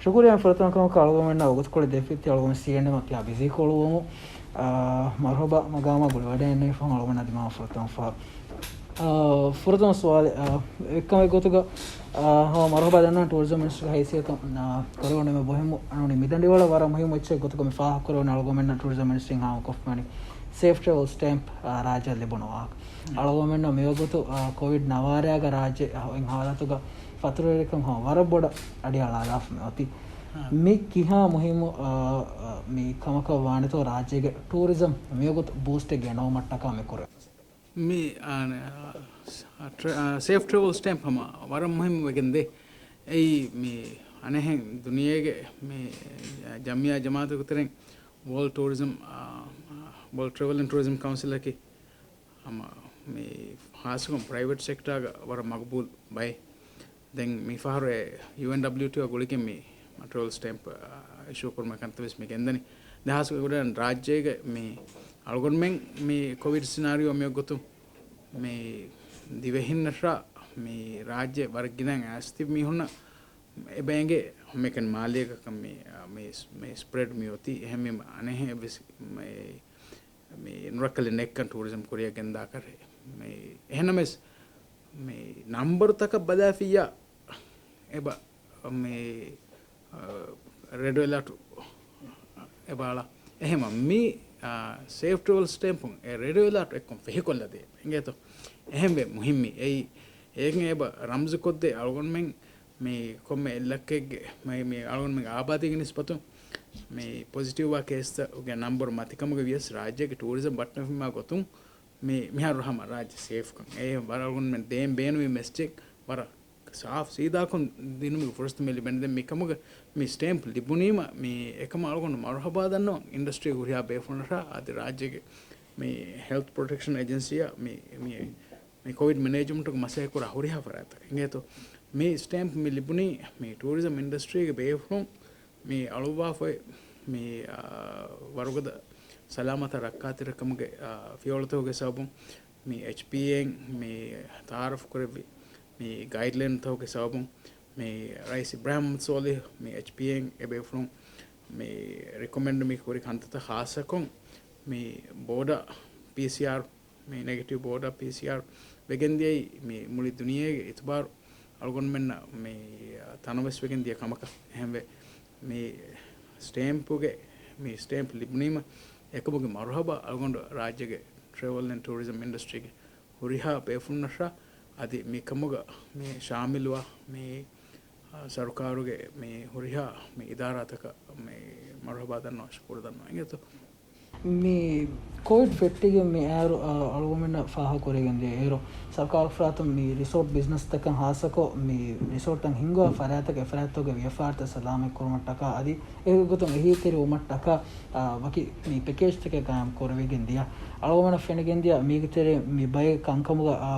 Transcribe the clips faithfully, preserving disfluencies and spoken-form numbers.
ޝުކުރިއްޔާ. ފުރަތަމަ ކަމަކަށް އަޅުގަނޑުމެންނަށް ވަގުތުކޮޅެއް ދެއްވިއްޖެ. އަޅުގަނޑު ސީއެންއެމް އަށް ކިޔާ ބިޒީ ކޮޅުވަމުން، އާ، މަރުހަބާ މަގާމާ ގުޅިވަޑައިގެންނެވިފަހުން އަޅުގަނޑަށް ދިމާވާ ފުރަތަމަ ފަހަރު. އާ، ފުރަތަމަ ސުވާލެއް، އާ، އެއްކަމެއް ގޮތުގަ، އާ، ހަމަ މަރުހަބާ ދަންނަވަން ޓޫރިޒަމް މިނިސްޓްރީގެ ހައިސިއްޔަތުން، އާ، ކުރެވުނު އެންމެ މުހިއްމު، އަންނަނީ މިދަނޑިވަޅަށް ވަރަށް މުހިއްމު އެއްޗެއް ގޮތުގަ މި ފާހަގަކުރެވުނީ އަޅުގަނޑުމެންނަށް ޓޫރިޒަމް މިނިސްޓްރީން ހާމަކޮށްފަވަނީ ސޭފް ޓްރެވެލް ސްޓޭމްޕް، އާ، ރާއްޖެއަށް ލިބުނު ވާހަކަ. އަޅުގަނޑުމެންނަށް މިވަގުތު، އާ، ކޮވިޑް ނަވާރައިގަ ރާއްޖެ އޮތް ހާލަތުގަ ފަތުރުވެރިކަން ހަމަ ވަރަށް ބޮޑަށް އަޑިއަޅާލާފަ މި އޮތީ. ހާ. މި ކިހާ މުހިއްމު، އާ، އާ، މި ކަމަކަށް ވާނެތޯ ރާއްޖޭގެ ޓޫރިޒަމް މިވަގުތު ބޫސްޓެއް ގެނައުމަށްޓަކާ މި ކުރެވޭ؟ މި، އާ، ޓްރެ-، އާ، ސޭފް ޓްރެވެލް ސްޓޭމްޕް ހަމަ ވަރަށް މުހިއްމު ވެގެންދޭ. އެއީ މި އަނެއްހެން ދުނިޔޭގެ މި ޖަމްއިއްޔާ ޖަމާއަތުގެ ތެރެއިން ވޯލްޑް ޓޫރިޒަމް، އާ، ވޯލްޑް ޓްރެވެލް އެންޑް ޓޫރިޒަމް ކައުންސިލަކީ ހަމަ މި ހާއްސަކޮށް ޕްރައިވެޓް ސެކްޓާގަ ވަރަށް މަގުބޫލް ބައެއް. ދެން މި ފަހަރު އެ ޔޫއެންޑަބްލިއުޓީއާ ގުޅިގެން މި ޓްރެވެލް ސްޓޭމްޕް، އާ، އިޝޫ ކުރުމަށް ކަންތައް ވެސް މި ގެންދަނީ. ދެން ހާއްސަކޮށް ރާއްޖޭގެ މި އަޅުގަނޑުމެން މި ކޮވިޑް ސިނާރިއޯ މި ގޮތުން މި ދިވެހިންނަށާ މި ރާއްޖެ ވަރަށް ގިނަ އައިސް ތިބި މީހުންނަށް އެބަ އެނގޭ ހަމައެކަނި މާލޭގަކަށް މި، މި، މި ސްޕްރެޑް މި އޮތީ. އެހެންވީމަ އަނެއްހެން އެއްވެސް މި މި ނުރައްކަލެއް ނެތްކަން ޓޫރިޒަމް ކުރިއަށް ގެންދާކަށް. މި އެހެންނަމަވެސް، މި ނަންބަރުތަކަށް ބަލާފިއްޔާ އެބަ މި، އަ، ރެޑް އެލާޓު އެބަ އަޅާ. އެހެންވީމަ މި، އަ، ސޭފް ޓްރެވެލް ސްޓޭމްޕުން އެ ރެޑް އެލާޓު އެއްކޮށް ފެހިކޮށްލަދޭ އިނގޭތޯ. އެހެންވެ މުހިއްމީ. އެއީ އޭގެން އެބަ ރަމްޒުކޮށްދޭ އަޅުގަނޑުމެން މި ކޮންމެ އެއްލައްކައެއްގެ މި، މި އަޅުގަނޑުމެންގެ އާބާދީގެ ނިސްބަތުން މި ޕޮޒިޓިވްވާ ކޭސްތަކުގެ ނަންބަރު މަތިކަމުގަ ވިޔަސް ރާއްޖޭގެ ޓޫރިޒަމް ބައްޓަންފިމާ ގޮތުން މި މިހާރު ހަމަ ރާއްޖެ ސޭފްކަން އެ ވަރަށް އަޅުގަނޑުމެން ދޭން ބޭނުމީ މެސެޖެއް ވަރަށް ސާފް ސީދާކޮށް ދިނުމުގެ ފުރުސަތު މި ލިބެނީ. ދެން މިކަމުގެ މި ސްޓޭމްޕް ލިބުނީމަ މި އެކަމަށް އަޅުގަނޑު މަރުހަބާ ދަންނަވަން އިންޑަސްޓްރީގެ ހުރިހާ ބޭފުޅުންނަށާ އަދި ރާއްޖޭގެ މި ހެލްތް ޕްރޮޓެކްޝަން އެޖެންސީއާ މި، މި މި ކޮވިޑް މެނޭޖްމަންޓުގެ މަސައްކަތްކުރާ ހުރިހާ ފަރާތްތަކަށް އިނގޭތޯ. މި ސްޓޭމްޕް މި ލިބުނީ މި ޓޫރިޒަމް އިންޑަސްޓްރީގެ ބޭފުޅުން މި އަޅުއްވާފައި މި، އާ، ވަރުގަދަ ސަލާމަތާ ރައްކާތެރިކަމުގެ، އާ، ފިޔަވަޅުތަކުގެ ސަބަބުން މި އެޗްޕީއޭން މި ތައާރަފް ކުރެއްވި މި ގައިޑްލައިންތަކުގެ ސަބަބުން މި ރައީސް އިބްރާހިމް މުހައްމަދު ސޯލިހު މި އެޗްޕީއޭން އެބޭފުޅުން މި ރިކޮމެންޑް މި ކުރި ކަންތައްތައް ޚާއްޞަކޮށް މި ބޯޑަށް ޕީސީއާރް މި ނެގެޓިވް ބޯޑަށް ޕީސީއާރް ވެގެންދިޔައީ މި މުޅި ދުނިޔޭގެ އިތުބާރު އަޅުގަނޑުމެންނަށް މި ތަނަވަސްވެގެން ދިޔަ ކަމަކަށް. އެހެންވެ، މި ސްޓޭމްޕުގެ، މި ސްޓޭމްޕް ލިބުނީމަ އެކަމުގެ މަރުހަބާ އަޅުގަނޑު ރާއްޖޭގެ ޓްރެވެލް އެންޑް ޓޫރިޒަމް އިންޑަސްޓްރީގެ ހުރިހާ ބޭފުޅުންނަށާ އަދި މިކަމުގަ މި ޝާމިލުވާ މި އާ، ސަރުކާރުގެ މި ހުރިހާ މި އިދާރާތަކަށް މި މަރުހަބާ ދަންނަވާ، ޝުކުރު ދަންނަވާ އިނގޭތޯ. މި ކޮވިޑް ފެއްޓިގެން މި އައިރު، އާ، އަޅުގަނޑުމެންނަށް ފާހަގަކުރެވިގެން ދިޔަ އޭރު، ސަރުކާރު ފަރާތުން މި ރިސޯޓް ބިޒްނަސްތަކަށް ހާއްސަކޮށް، މި ރިސޯޓްތައް ހިންގުވާ ފަރާތްތަކަށް އެފަރާތްތަކުގެ ވިޔަފާރިތައް ސަލާމަތްކުރުމަށްޓަކާ އަދި އެގޮތުން އެހީތެރިވުމަށްޓަކާ، އާ، ވަކި މި ޕެކޭޖްތަކެއް ގާއިމް ކުރެވިގެން ދިޔަ. އަޅުގަނޑަށް ފެނިގެންދިޔަ މީގެ ތެރެއިން މި ބައެއް ކަންކަމުގަ، އާ،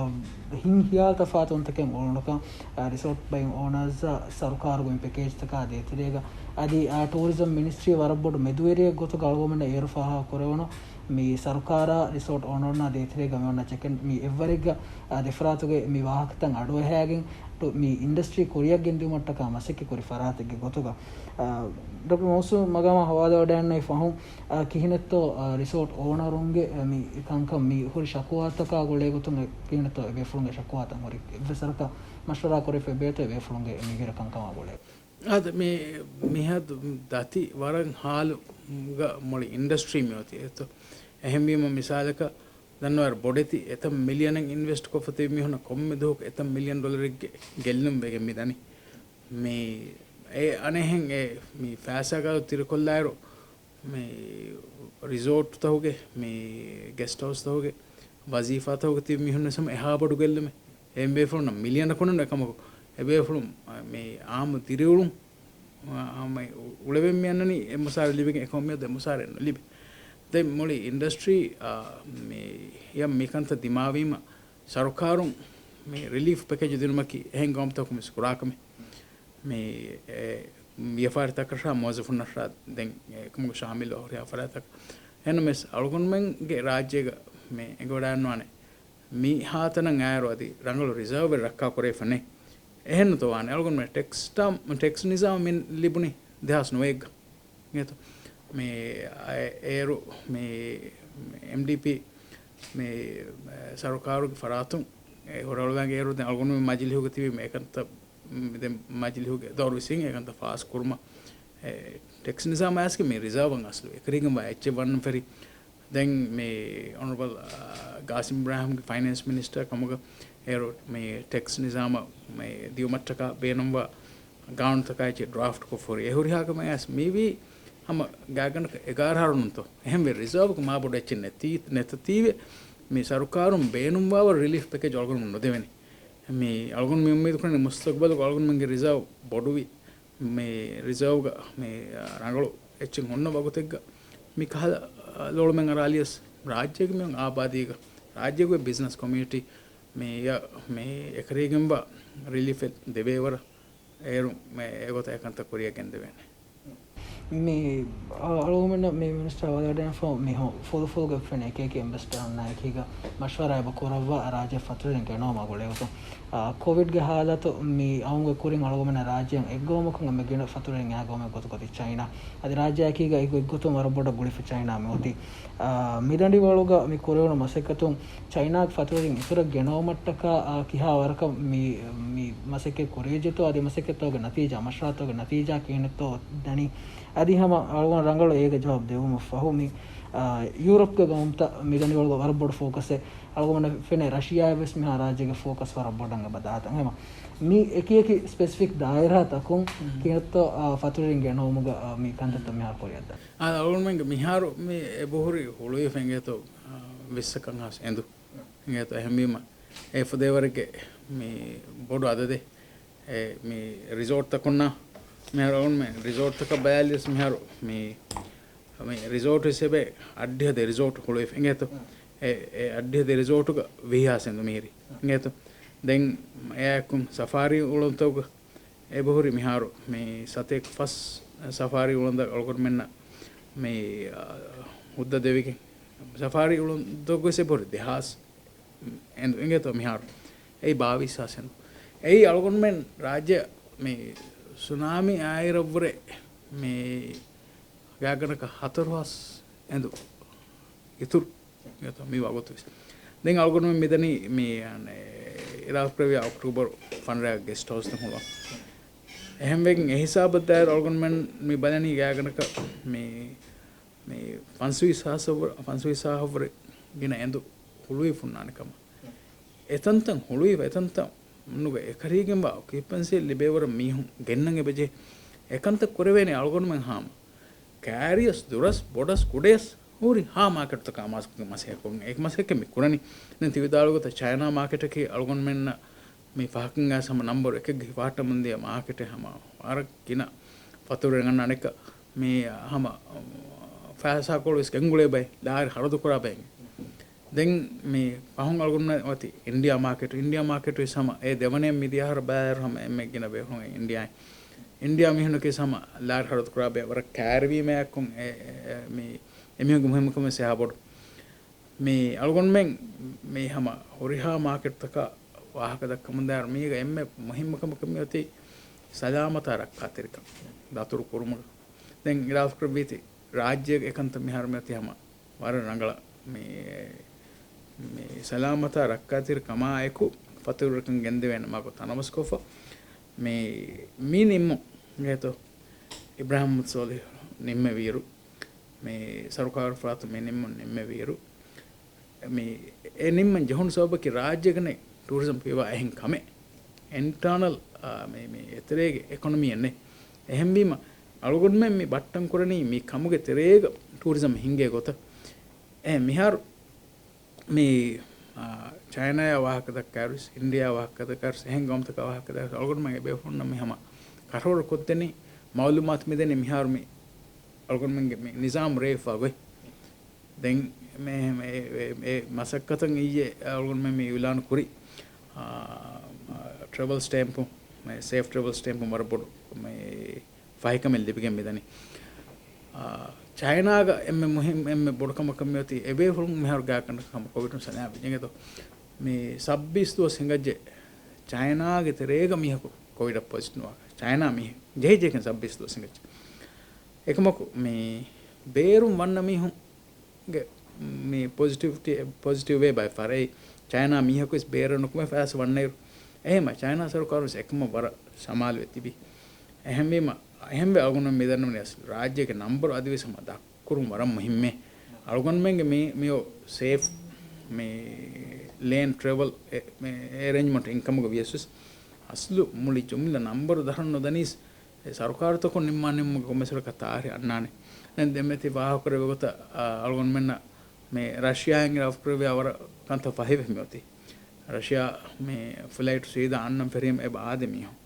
ހިން ހިޔާލު ތަފާތުވުންތަކެއް އުޅުނުކަން، އާ، ރިސޯޓް ބައިން އޯނާސްއާ ސަރުކާރުގެ މި ޕެކޭޖްތަކާ ދޭތެރޭގަ އަދި، އާ، ޓޫރިޒަމް މިނިސްޓްރީ ވަރަށް ބޮޑު މެދުވެރިއެއް ގޮތުގަ އަޅުގަނޑުމެންނަށް އޭރު ފާހަގަ ކުރެވުނު މި ސަރުކާރާ ރިސޯޓް އޯނަރުންނާ ދޭތެރޭގަ މި އޮންނަ ޗެކެއް މި އެއްވަރެއްގަ، އާ، ދެފަރާތުގެ މި ވާހަކަތައް އަޑުއަހައިގެން ޓު-، މި އިންޑަސްޓްރީ ކުރިއަށް ގެންދިއުމަށްޓަކާ މަސައްކަތް ކުރި ފަރާތެއްގެ ގޮތުގަ، އާ، ޑޮކްޓަރ މައުސޫމް މަގާމާ ހަވާލުވެވަޑައިގަންނަވި ފަހުން، އާ، ކިހިނެއްތޯ، އާ، ރިސޯޓް އޯނަރުންގެ، އާ، މި ކަންކަން މި ހުރި ޝަކުވާތަކާ ގުޅޭ ގޮތުން ކިހިނެއްތޯ އެބޭފުޅުންގެ ޝަކުވާތައް ހުރި އެއްވެސް ވަރަކަށް މަޝްވަރާ ކުރެވިފައި ބޭތޯ އެބޭފުޅުންގެ މި ހުރި ކަންކަމާ ގުޅޭ. އާދެ، މި މިހާ ދަތި ވަރަށް ހާލުގަ މުޅި އިންޑަސްޓްރީ މިއޮތީ އެއްތޯ. އެހެންވީމަ މިސާލަކަށް ދަންނަވާއިރު ބޮޑެތި އެތައް މިލިއަނެއް އިންވެސްޓް ކޮށްފަ ތިބި މީހުންނަށް ކޮންމެ ދުވަހަކު އެތައް މިލިއަން ޑޮލަރެއްގެ ގެއްލުން ވެގެން މި ދަނީ. މި އެ އަނެއްހެން އެ މި ފައިސާ ގާތު ތިރިކޮށްލާއިރު، މި ރިސޯޓުތަކުގެ، މި ގެސްޓް ހައުސްތަކުގެ، ވަޒީފާތަކުގެ ތިބި މީހުން ވެސް ހަމަ އެހާ ބޮޑު ގެއްލުމެއް. އެ ބޭފުޅުންނަށް މިލިއަނަކުން އެކަމަކު، އެ ބޭފުޅުން މި އާއްމު ދިރިއުޅުން، އާ، މި އުޅެވެން މި އަންނަނީ އެއް މުސާރަ ލިބިގެން އެކަމަކު މިއަދު އެއް މުސާރައެއް ނުލިބޭ. ދެން މުޅި އިންޑަސްޓްރީ، އާ، މި އެ މި ކަންތައް ދިމާވީމަ، ސަރުކާރުން މި ރިލީފް ޕެކޭޖް ދިނުމަކީ އެހެން ގައުމުތަކުން ވެސް ކުރާ ކަމެއް. މި އެ ވިޔަފާރިތަކަށާ މުވައްޒަފުންނަށާ ދެން އެކަމުގަ ޝާމިލް ހުރިހާ ފަރާތްތަކަށް. އެހެންނަމަވެސް އަޅުގަނޑުމެންގެ ރާއްޖޭގަ މި އެނގިވަޑައިގަންނަވާނެ މި ހާތަނަށް އައިރު އަދި ރަނގަޅު ރިޒާވެއް ރައްކާ ކުރެވިފަ ނެތް. އެހެންނުތޯ ވާނެ. އަޅުގަނޑުމެން ޓެކްސް ޓާމް، ޓެކްސް ނިޒާމް މި ލިބުނީ ދެހާސް ނުވައެއްގަ. އިނގޭތޯ؟ މި އަ-، އޭރު މި އެމްޑީޕީ މި ސަރުކާރުގެ ފަރާތުން އެ ހުރަހަޅުވާން އޭރު ދެން އަޅުގަނޑު މި މަޖިލިހުގަ ތިބީ މި އެކަންތައް، މި ދެން މަޖިލިހުގެ ދައުރު ވިސްނީ އެކަންތައް ފާސް ކުރުމަށް. އެ ޓެކްސް ނިޒާމާ އައިސްގެ މި ރިޒާވަށް އަސްލު އެކަރީގެންވާ އެއްޗެއް ވަންނަން ފެރި. ދެން މި އޮނަރަބަލް، އާ، ގާސިމް އިބްރާހިމްގެ ފައިނޭންސް މިނިސްޓަރ ކަމުގަ އޭރު މި ޓެކްސް ނިޒާމަށް މި ދިޔުމަށްޓަކާ ބޭނުންވާ ގާނޫނުތަކާ އެއްޗެއް ޑްރާފްޓް ކޮށްފަހުރި. އެ ހުރިހާ ކަމެއް އައިސް މީވީ ހަމަ ގާތްގަނޑަކަށް އެގާރަ އަހަރުންތޯ. އެހެންވެ ރިޒާވްގެ މާބޮޑު އެއްޗެއް ނެތީ، ނެތަތީވެ މި ސަރުކާރުން ބޭނުންވާވަރު ރިލީފް ޕެކޭޖް އަޅުގަނޑުމެން ނުދެވެނީ. މި އަޅުގަނޑު މި އުއްމީދު ކުރަނީ މުސްތަގްބަލުގަ އަޅުގަނޑުމެންގެ ރިޒާވް ބޮޑުވި، މި ރިޒާވްގަ މި ރަނގަޅު އެއްޗެއް ހުންނަ ވަގުތެއްގަ މި ކަހަލަ ލޮޅުމެއް އަރާލިޔަސް ރާއްޖޭގެ މި އާބާދީގަ ރާއްޖޭގެ ބިޒްނަސް ކޮމިއުނިޓީ މި އަ-، މި އެކަރީގެންވާ ރިލީފެއް ދެވޭވަރަށް އޭރު މި އެގޮތަށް އެކަންތައް ކުރިއަށް ގެންދެވޭނެ. މި އަ-، އަޅުގަނޑުމެންނަށް މި މިނިސްޓަރ ވަދެވަޑައިގެންފަ މި ހު-، ފުލުފުލުގެ ފެން އެކި އެކި އިންވެސްޓަރުންނާ އެކީގަ މަޝްވަރާ އެބަ ކުރައްވާ ރާއްޖެ ފަތުރުވެރިން ގެނައުމާ ގުޅޭގޮތުން، އަ، ކޮވިޑްގެ ހާލަތު މި އައުމުގެ ކުރިން އަޅުގަނޑުމެންނަށް ރާއްޖެއަށް އެއްގައުމަކުން އެންމެ ގިނަ ފަތުރުވެރިން އައި ގައުމެއް ގޮތުގަ ތި ޗައިނާ. އަދި ރާއްޖެއާ އެކީގަ އެއްގޮތުން ވަރަށް ބޮޑަށް ގުޅިފަ ޗައިނާ މި އޮތީ. އާ، މިދަނޑިވަޅުގަ މި ކުރެވުނު މަސައްކަތުން ޗައިނާގެ ފަތުރުވެރިން އިތުރަށް ގެނައުމަށްޓަކާ، އާ، ކިހާ ވަރަކަށް މި، މި މަސައްކަތް ކުރެވިއްޖެތޯ، އަދި މަސައްކަތްތަކުގެ ނަތީޖާ، މަޝްވަރާތަކުގެ ނަތީޖާ ކިހިނެއްތޯ ދަނީ. އަދި ހަމަ އަޅުގަނޑު ރަނގަޅު އޭގެ ޖަވާބު ދެވުމަށް ފަހު މި، އާ، ޔޫރަޕްގެ ގައުމުތައް މިދަނޑިވަޅުގަ ވަރަށް ބޮޑު ފޯކަސެއް. އަޅުގަނޑަށް ފެނޭ ރަޝިޔާއަށް ވެސް މިހާ ރާއްޖޭގެ ފޯކަސް ވަރަށް ބޮޑަށް އެބަ ދާތަން. ހަމަ މި އެކި އެކި ސްޕެސިފިކް ދާއިރާތަކުން ކިހިނެއްތޯ، އާ، ފަތުރުވެރިން ގެނައުމުގަ، އާ، މި ކަންތައްތައް މިހާރު ކުރިއަށްދާ. އާ، އަޅުގަނޑުމެންގެ މިހާރު މި އެބަހުރި ހުޅުވިފަ އިނގޭތޯ، އާ، ވިއްސަކަށް ހާސް އެނދު. އިނގޭތޯ، އެހެންވީމަ އެ ފުދޭވަރެއްގެ މި ބޮޑު އަދަދެއް އެ މި ރިސޯޓްތަކުންނާ މިހާރު އަޅުގަނޑުމެން ރިސޯޓްތަކަށް ބަލާލިޔަސް މިހާރު މި، މި ރިސޯޓް ވެސް އެބަ އަށްޑިހަ ދެ ރިސޯޓް ހުޅުވިފަ އިނގޭތޯ. އެ، އެ އަށްޑިހަ ދެ ރިސޯޓުގަ ވިހި ހާސް އެނދު މިހިރީ އިނގޭތޯ. ދެން އެއާއެކު ސަފާރީ އުޅުންތަކުގަ އެބަހުރި މިހާރު މި ސަތޭކަ ފަސް ސަފާރީ އުޅުންތައް އަޅުގަނޑުމެންނަށް މި، އާ، ހުއްދަ ދެވިގެން ސަފާރީ އުޅުންތަކުގަ ވެސް އެބަހުރި ދެހާސް އެނދު އިނގޭތޯ މިހާރު. އެއީ ބާވީސް ހާސް އެނދު. އެއީ އަޅުގަނޑުމެން ރާއްޖެ މި ސުނާމީ އާއިރަށްވުރެ މި ގާތްގަނޑަކަށް ހަތަރު ހާސް އެނދު އިތުރު އިނގޭތޯ މި ވަގުތު ވެސް. ދެން އަޅުގަނޑުމެން މިދަނީ މި، އަނެ، އިރާދަކުރެއްވިޔާ އޮކްޓޫބަރު ފަނަރަ ގެސްޓް ހައުސްތައް ހުޅުވަން. އެހެންވެގެން އެހިސާބަށް ދާއިރު އަޅުގަނޑުމެން މި ބަލަނީ ގާތްގަނޑަކަށް މި މި ފަންސުވީސް ހާސް އަށްވުރެ، ފަންސުވީސް ހާސް އަށްވުރެ ގިނަ އެނދު ހުޅުވި ފުންނާނެ ކަމަށް. އެތަންތަން ހުޅުވި، އެތަންތަން ނުގަ އެކަރީގެންވާ އޮކިއުޕެންސީ ލިބޭވަރަށް މީހުން ގެންނަން އެބަޖެހޭ. އެކަންތައް ކުރެވޭނެ އަޅުގަނޑުމެން ހާމަ. ކާރިޔަސް ދުރަސް ބޮޑަސް ކުޑަޔަސް ހުރި ހާ މާކެޓްތަކާ މަސް، މަސައްކަތް ކުރުން. އެ މަސައްކަތް މި ކުރަނީ. ދެން ތި ވިދާޅުވި ގޮތަށް ޗައިނާ މާކެޓަކީ އަޅުގަނޑުމެންނަށް މި ފަހަކަށް އައިސް ހަމަ ނަމްބަރު އެކެއްގެ ހިފަހައްޓަމުން ދިޔަ މާކެޓެއް ހަމަ ވަރަށް ގިނަ ފަތުރުވެރިން އަންނަ އަނެއްކާ މި ހަމަ ފައިސާކޮޅު ވެސް ގެންގުޅޭ ބައެއް، ލާރި ހަރަދު ކުރާ ބައެއް. ދެން މި ފަހުން އަޅުގަނޑުމެން އޮތީ އިންޑިއާ މާކެޓު، އިންޑިއާ މާކެޓު ވެސް ހަމަ އެ ދެވަނައަށް މިދިޔަ އަހަރަށް ބަލާއިރު ހަމަ އެންމެ ގިނަ ބޭފުޅުން އިންޑިއާއިން. އިންޑިއާ މީހުންނަކީ ހަމަ ލާރި ހަރަދު ކުރާ ބައެއް ވަރަށް ކައިރިވީމައާއެކު އެ، އެ، އެ، މި އެމީހުންގެ މުހިއްމުކަމެއް ވެސް އެހާ ބޮޑު. މި އަޅުގަނޑުމެން މި ހަމަ ހުރިހާ މާކެޓްތަކަށް ވާހަކަ ދައްކަމުންދާއިރު މީގަ އެންމެ މުހިއްމު ކަމަކަށް މި އޮތީ ސަލާމަތާ ރައްކާތެރިކަން ދަތުރު ކުރުމުގަ. ދެން އިރާދަކުރެއްވީތީ ރާއްޖޭގެ އެކަންތައް މިހާރު މި އޮތީ ހަމަ ވަރަށް ރަނގަޅަށް މި، މި ސަލާމަތާ ރައްކާތެރި ކަމާއެކު ފަތުރުވެރިކަން ގެންދެވޭނެ މަގު ތަނަވަސްކޮށްފަ. މި، މި ނިންމުން އިނގޭތޯ އިބްރާހިމް މުހައްމަދު ސޯލިހު ނިންމެވިއިރު، މި ސަރުކާރު ފަރާތުން މި ނިންމުން ނިންމެވިއިރު، މި އެ ނިންމަން ޖެހުނު ސަބަބަކީ ރާއްޖޭގަނެ ޓޫރިޒަމް ފިޔަވާ އެހެން ކަމެއް. އިންޓާނަލް، އާ، މި، މި އެތެރޭގެ އެކޮނޮމީއެއް ނެތް. އެހެންވީމަ، އަޅުގަނޑުމެން މި ބައްޓަން ކުރަނީ މި ކަމުގެ ތެރޭގަ ޓޫރިޒަމް ހިންގޭ ގޮތަށް. އެ މިހާރު މި، އާ، ޗައިނާއާ ވާހަކަ ދައްކާއިރުވެސް، އިންޑިއާ ވާހަކަ ދައްކާއިރުވެސް، އެހެން ގައުމުތަކާ ވާހަކަ ދައްކާއިރުވެސް، އަޅުގަނޑުމެން އެބޭފުޅުންނަށް މި ހަމަ ކަށަވަރު ކޮށްދެނީ، މައުލޫމާތު މިދެނީ މިހާރު މި އަޅުގަނޑުމެންގެ މި ނިޒާމް ރޭވިފަ ގޮތް. ދެން މި، މި، މި، މި މަސައްކަތަށް އިއްޔެ އަޅުގަނޑުމެން މި އިއުލާނު ކުރި، އާ، ޓްރެވަލް ސްޓޭމްޕު، މި ސޭފް ޓްރެވަލް ސްޓޭމްޕު ވަރަށް ބޮޑު މި ފަހިކަމެއް ލިބިގެން މިދަނީ. އާ، ޗައިނާގަ އެންމެ މުހިން، އެންމެ ބޮޑު ކަމަކަށް މިއޮތީ އެބޭފުޅުން މިހާރު ގާތްގަނޑަކަށް ހަމަ ކޮވިޑުން ސަލާމަތް އިނގޭތޯ. މި ސައްބީސް ދުވަސް ހިނގައްޖެ ޗައިނާގެ ތެރޭގަ މީހަކު ކޮވިޑަށް ޕޮޒިޓިވް ވާކަށް ޗައިނާ މީހެއް ޖެހިޖެހިގެން ސައްބީސް ދުވަސް އިނގެއްޖެ. އެކަމަކު މި ބޭރުން ވަންނަ މީހުންގެ މި ޕޮޒިޓިވިޓީ، ޕޮޒިޓިވް ވޭ ބައެއް ފަހަރު އެއީ ޗައިނާ މީހަކު ވެސް ބޭރަށް ނުކުމެ ފަޔާސް ވަންނައިރު. އެހެންމަ ޗައިނާ ސަރުކާރުން ވެސް އެކަމަށް ވަރަށް ޝަމާލުވެ ތިބި. އެހެންވީމަ، އެހެންވެ އަޅުގަނޑު މި ދަންނަވަނީ އަސްލު ރާއްޖޭގެ ނަންބަރު އަދިވެސް ހަމަ ދަށް ކުރުން ވަރަށް މުހިއްމޭ. އަޅުގަނޑުމެންގެ މި، މިއޮ ސޭފް މި ލޭން ޓްރެވަލް އެ، މި އެރޭންޖްމަންޓް އިންކަމުގަ ވިޔަސް ވެސް އަސްލު މުޅި ޖުމްލަ ނަންބަރު ދަށަށް ނުދަނީސް އެ ސަރުކާރުތަކުން ނިންމާ ނިންމުމުގެ ކޮންމެސް ވަރަކަށް ތާރި އަންނާނެ. ދެން ދެންމެ ތި ވާހަކަ ކުރެއްވި ގޮތަށް، އާ، އަޅުގަނޑުމެންނަށް މި ރަޝިޔާއިން ރާފް ކުރެއްވިޔާ ވަރަށް ކަންތައް ފަހިވެފަ މިއޮތީ. ރަޝިޔާ މި ފްލައިޓް ސީދާ އަންނަން ފެށީމަ އެބަ އާދޭ މީހުން.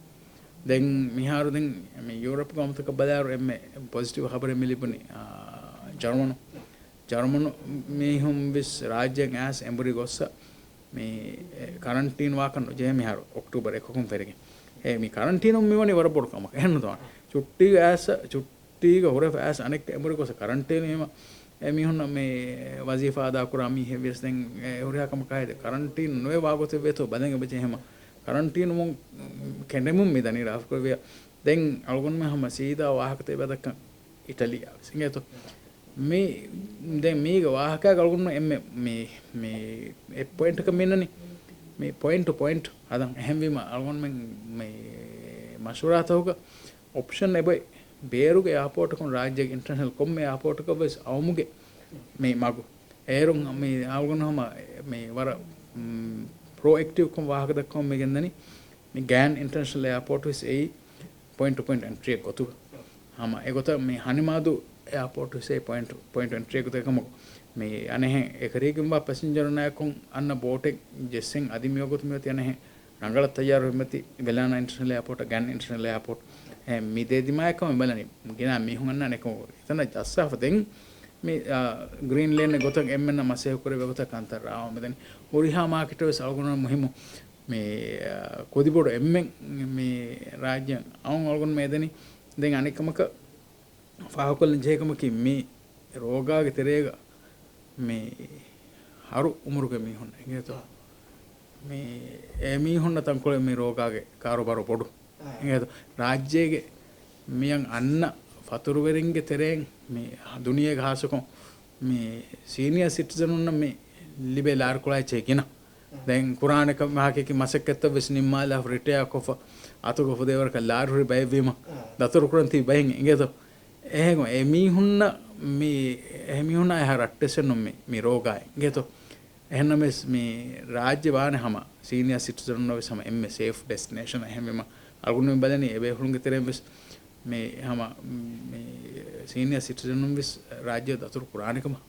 ދެން މިހާރު ދެން މި ޔޫރަޕްގެ ގައުމުތަކަށް ބަލާއިރު އެންމެ ޕޮޒިޓިވް ޚަބަރެއް މި ލިބުނީ، އާ، ޖަރުމަނު. ޖަރުމަނު މީހުން ވެސް ރާއްޖޭން އައިސް އެނބުރި ގޮއްސަ މި ކަރަންޓީން ވާކަށް ނުޖެހޭ މިހާރު އޮކްޓޫބަރ އެކަކުން ފެށިގެން. އެ މި ކަރަންޓީނުން މިވަނީ ވަރަށް ބޮޑު ކަމަކަށް. އެހެން ނުތޯ؟ ޗުއްޓީގަ އައިސް، ޗުއްޓީގަ ހުރެފަ އައިސް އަނެއްކާ އެނބުރި ގޮއްސަ ކަރަންޓީނު ވީމަ އެ މީހުންނަށް މި ވަޒީފާ އަދާކުރާ މީހެއް ވިޔަސް ދެން އެ ހުރިހާ ކަމަކާ ހެދި ކަރަންޓީން ނުވެ ވާގޮތެއް ވޭތޯ ބަލަން އެބަޖެހޭމަ ކަރަންޓީނުމުން ކެނޑެމުން މި ދަނީ ރާފް ކުރެއްވިޔާ. ދެން އަޅުގަނޑުމެން ހަމަ ސީދާ ވާހަކަތައް އެބަ ދައްކަން އިޓަލީއާ ވެސް އިނގޭތޯ. މި، ދެން މީގެ ވާހަކައިގަ އަޅުގަނޑު އެންމެ މި، މި އެއް ޕޮއިންޓަކަށް މިންނަނީ. މި ޕޮއިންޓް ޓު ޕޮއިންޓް ހަދަން. އެހެންވީމަ އަޅުގަނޑުމެން މި މަޝްވަރާތަކުގަ އޮޕްޝަން އެބައޮތް ބޭރުގެ އެއާޕޯޓަކުން ރާއްޖޭގެ އިންޓަރނޭޝަނަލް ކޮންމެ އެއާޕޯޓަކަށް ވެސް އައުމުގެ މި މަގު. އޭރުން މި އަޅުގަނޑު ހަމަ މި ވަރަށް، މް، ޕްރޮއެކްޓިވްކޮށް ވާހަކަ ދައްކަމުން މި ގެންދަނީ. މި ގާން އިންޓަރނޭޝަނަލް އެއާޕޯޓް ވެސް އެއީ ޕޮއިންޓް ޓު ޕޮއިންޓް އެންޓްރީއެއް ގޮތުގަ. ހަމަ އެގޮތަށް މި ހަނިމާދޫ އެއާޕޯޓް ވެސް އެއީ ޕޮއިންޓް ޓު ޕޮއިންޓް އެންޓްރީއެއް ގޮތަށް ކަމަކު، މި އަނެއްހެން އެކަރީގެންވާ ޕެސެންޖަރުންނާއެކު އަންނަ ބޯޓެއް ޖެއްސެން އަދި މިވަގުތު މިއޮތީ އަނެއްހެން ރަނގަޅަށް ތައްޔާރު ހިމަތި ވެލާނާ އިންޓަރނޭޝަނަލް އެއާޕޯޓް، ގާން އިންޓަރނޭޝަނަލް އެއާޕޯޓް. އެ، މި ދޭ ދިމާއަކަށް މި ބަލަނީ ގިނަ މީހުން އަންނާނެ އެކަމަކު އެތަނަށް ޖައްސާފަ ދެން މި، އާ، ގްރީން ލޭން ގޮތަށް އެންމެންނަށް މަސައްކަތް ކުރެވޭ ގޮތަށް ކަންތައް ރާވަމެދަނީ. ހުރިހާ މާކެޓަށް ވެސް އަޅުގަނޑު މުހިއްމު މި، އާ، ކުދިބޮޑު އެންމެން މި ރާއްޖެ އައުން އަޅުގަނޑު މެދަނީ. ދެން އަނެއްކަމަކަށް ފާހަގަކޮށްލަން ޖެހޭ ކަމަކީ މި ރޯގާގެ ތެރޭގަ މި ހަރު އުމުރުގެ މީހުން އިނގޭތޯ؟ މި އެ މީހުންނަށް ތަންކޮޅެއް މި ރޯގާގެ ކާރޫބާރޫ ބޮޑު. އެނގޭތޯ؟ ރާއްޖޭގެ މިއަން އަންނަ ފަތުރުވެރިންގެ ތެރެއިން މި ދުނިޔޭގެ ހާއްސަކޮށް މި ސީނިއާ ސިޓިޒަނުންނަށް މި ލިބޭ ލާރިކޮޅާ އެއްޗެއް ގިނަ. ދެން ކުރާނެ ކަމެއް ހަކީކީ މަސައްކަތްތައް ވެސް ނިންމާލާފަ ރިޓަޔާ ކޮށްފަ އަތުގަ ފުދޭވަރަކަށް ލާރި ހުރި ބައެއްވީމަ ދަތުރު ކުރަން ތިބި ބައެއް އިނގޭތޯ؟ އެހެން އެ މީހުންނަށް މި، އެ މީހުންނާ އެހާ ރައްޓެއްސެއް ނޫން މި، މި ރޯގާއި އިނގޭތޯ؟ އެހެންނަމަވެސް މި ރާއްޖެ ވާނެ ހަމަ ސީނިއާ ސިޓިޒަނުންނަށް ވެސް ހަމަ އެންމެ ސޭފް ޑެސްޓިނޭޝަން. އެހެންވީމަ އަޅުގަނޑު މި ބަލަނީ އެބޭފުޅުންގެ ތެރެއިން ވެސް މި ހަމަ މި ސީނިއާ ސިޓިޒަނުން ވެސް ރާއްޖެ ދަތުރު ކުރާނެ ކަމަށް.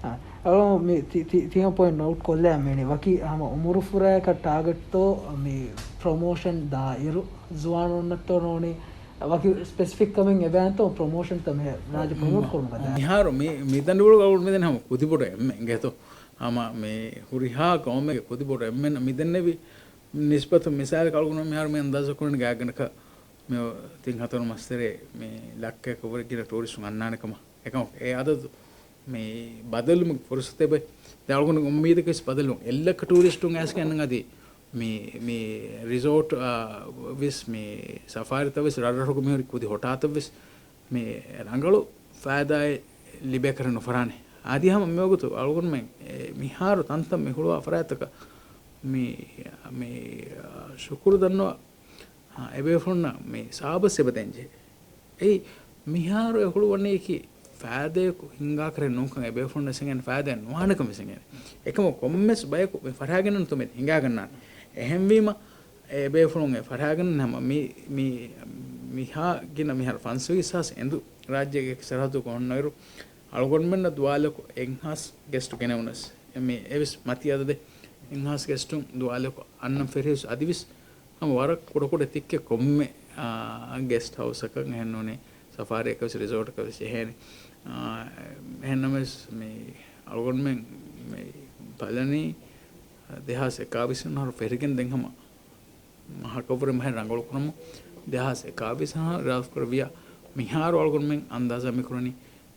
އާ، އަޅު މި ތި-، ތި-، ތިހަ ޕޮއިންޓް ނޯޓް ކޮށްލައި މީނީ ވަކި ހަމަ އުމުރު ފުރާއަކަށް ޓާގެޓްތޯ މި ޕްރޮމޯޝަން ދާއިރު ޒުވާނުންނަށްތޯ ނޫނީ ވަކި ސްޕެސިފިކް ކަމެއް އެބައިންތޯ ޕްރޮމޯޝަންތައް މި ރާއްޖެ ޕްރޮމޯޓް ކުރުމުގަ ދާ. މިހާރު މި، މި ދަނޑިވަޅު އަޅު މިދެން ހަމަ ކުދިބޮޑު އެންމެ އިނގޭތޯ. ހަމަ މި ހުރިހާ ގައުމެއްގެ ކުދިބޮޑު އެންމެން މިދެންނެވި ނިސްބަތު މިސާލަކަށް އަޅުގަނޑު މިހާރު މި އަންދާޒު ކުރަނީ ގާތްގަނޑަކަށް މި ތިން ހަތަރު މަސްތެރޭ މި ލައްކައަކަށްވުރެ ގިނަ ޓޫރިސްޓުން އަންނާނެ ކަމަށް. އެކަމަކު އެ އަދަދު މި ބަދަލުމުގެ ފުރުސަތެއް ބައި. ދެން އަޅުގަނޑު އުއްމީދަކީ ވެސް ބަދަލުވުން. އެއްލައްކަ ޓޫރިސްޓުން އައިސްގެން އަންނަން އަދި މި، މި ރިސޯޓް، އާ، ވެސް މި ސަފާރީތައް ވެސް ރަށްރަށުގަ މިހުރި ކުދި ހޮޓާތައް ވެސް މި ރަނގަޅު ފައިދާއެއް ލިބޭކަށް ނުފަރާނެ. އަދި ހަމަ މިވަގުތު އަޅުގަނޑުމެން އެ މިހާރު ތަންތަން މި ހުޅުވާ ފަރާތްތަކަށް މި، މި، އާ، ޝުކުރު ދަންނަވާ އާ، އެބޭފުޅުންނަށް މި ސާބަސް އެބަ ދޭންޖެހޭ. އެއީ، މިހާރު އެ ހުޅުވަނީކީ ފައިދަޔަކު ހިންގާކަށް ނޫންކަން އެބޭފުޅުންނަށް އެނގޭނެ ފައިދައެއް ނުވާނެކަން ވެސް އެނގޭނެ. އެކަމަކު ކޮންމެސް ބަޔަކު މި ފަށާގެންނެއްނު ތުމެދި ހިނގާގަންނާނެ. އެހެންވީމަ، އެބޭފުޅުން އެ ފަށާގެންނެއް ހަމަ މި، މި، މިހާ ގިނަ މިހާރު ފަންސަވީސް ހާސް އެނދު ރާއްޖޭގެ ސަރަހައްދުގަ ހުންނައިރު، އަޅުގަނޑުމެންނަށް ދުވާލަކު އެއްހާސް ގެސްޓު ގެނެވުނަސް، މި އެވެސް މަތީ އަދަދެއް، އެއްހާސް ގެސްޓުން ދުވާލަކު އަންނަން ފެށިޔަސް އަދިވެސް ހަމަ ވަރަށް ކުޑަކުޑަ ތިއްކެ ކޮންމެ، އާ، ގެސްޓް ހައުސްއަކަށް އެހެންނޫނީ، ސަފާރީއަކަށް ވެސް ރިސޯޓަކަށް ވެސް ޖެހޭނެ. އާ، އެހެންނަމަވެސް މި އަޅުގަނޑުމެން މި ބަލަނީ ދެހާސް އެކާވީސް އަހަރު ފެށިގެން ދެން ހަމަ މަހަކަށްވުރެ މަހެއް ރަނގަޅު ކުރަމުން ދެހާސް އެކާވީސް އަހަރު ރާސްކުރެއްވިޔާ މިހާރު އަޅުގަނޑުމެން އަންދާޒާ މި ކުރަނީ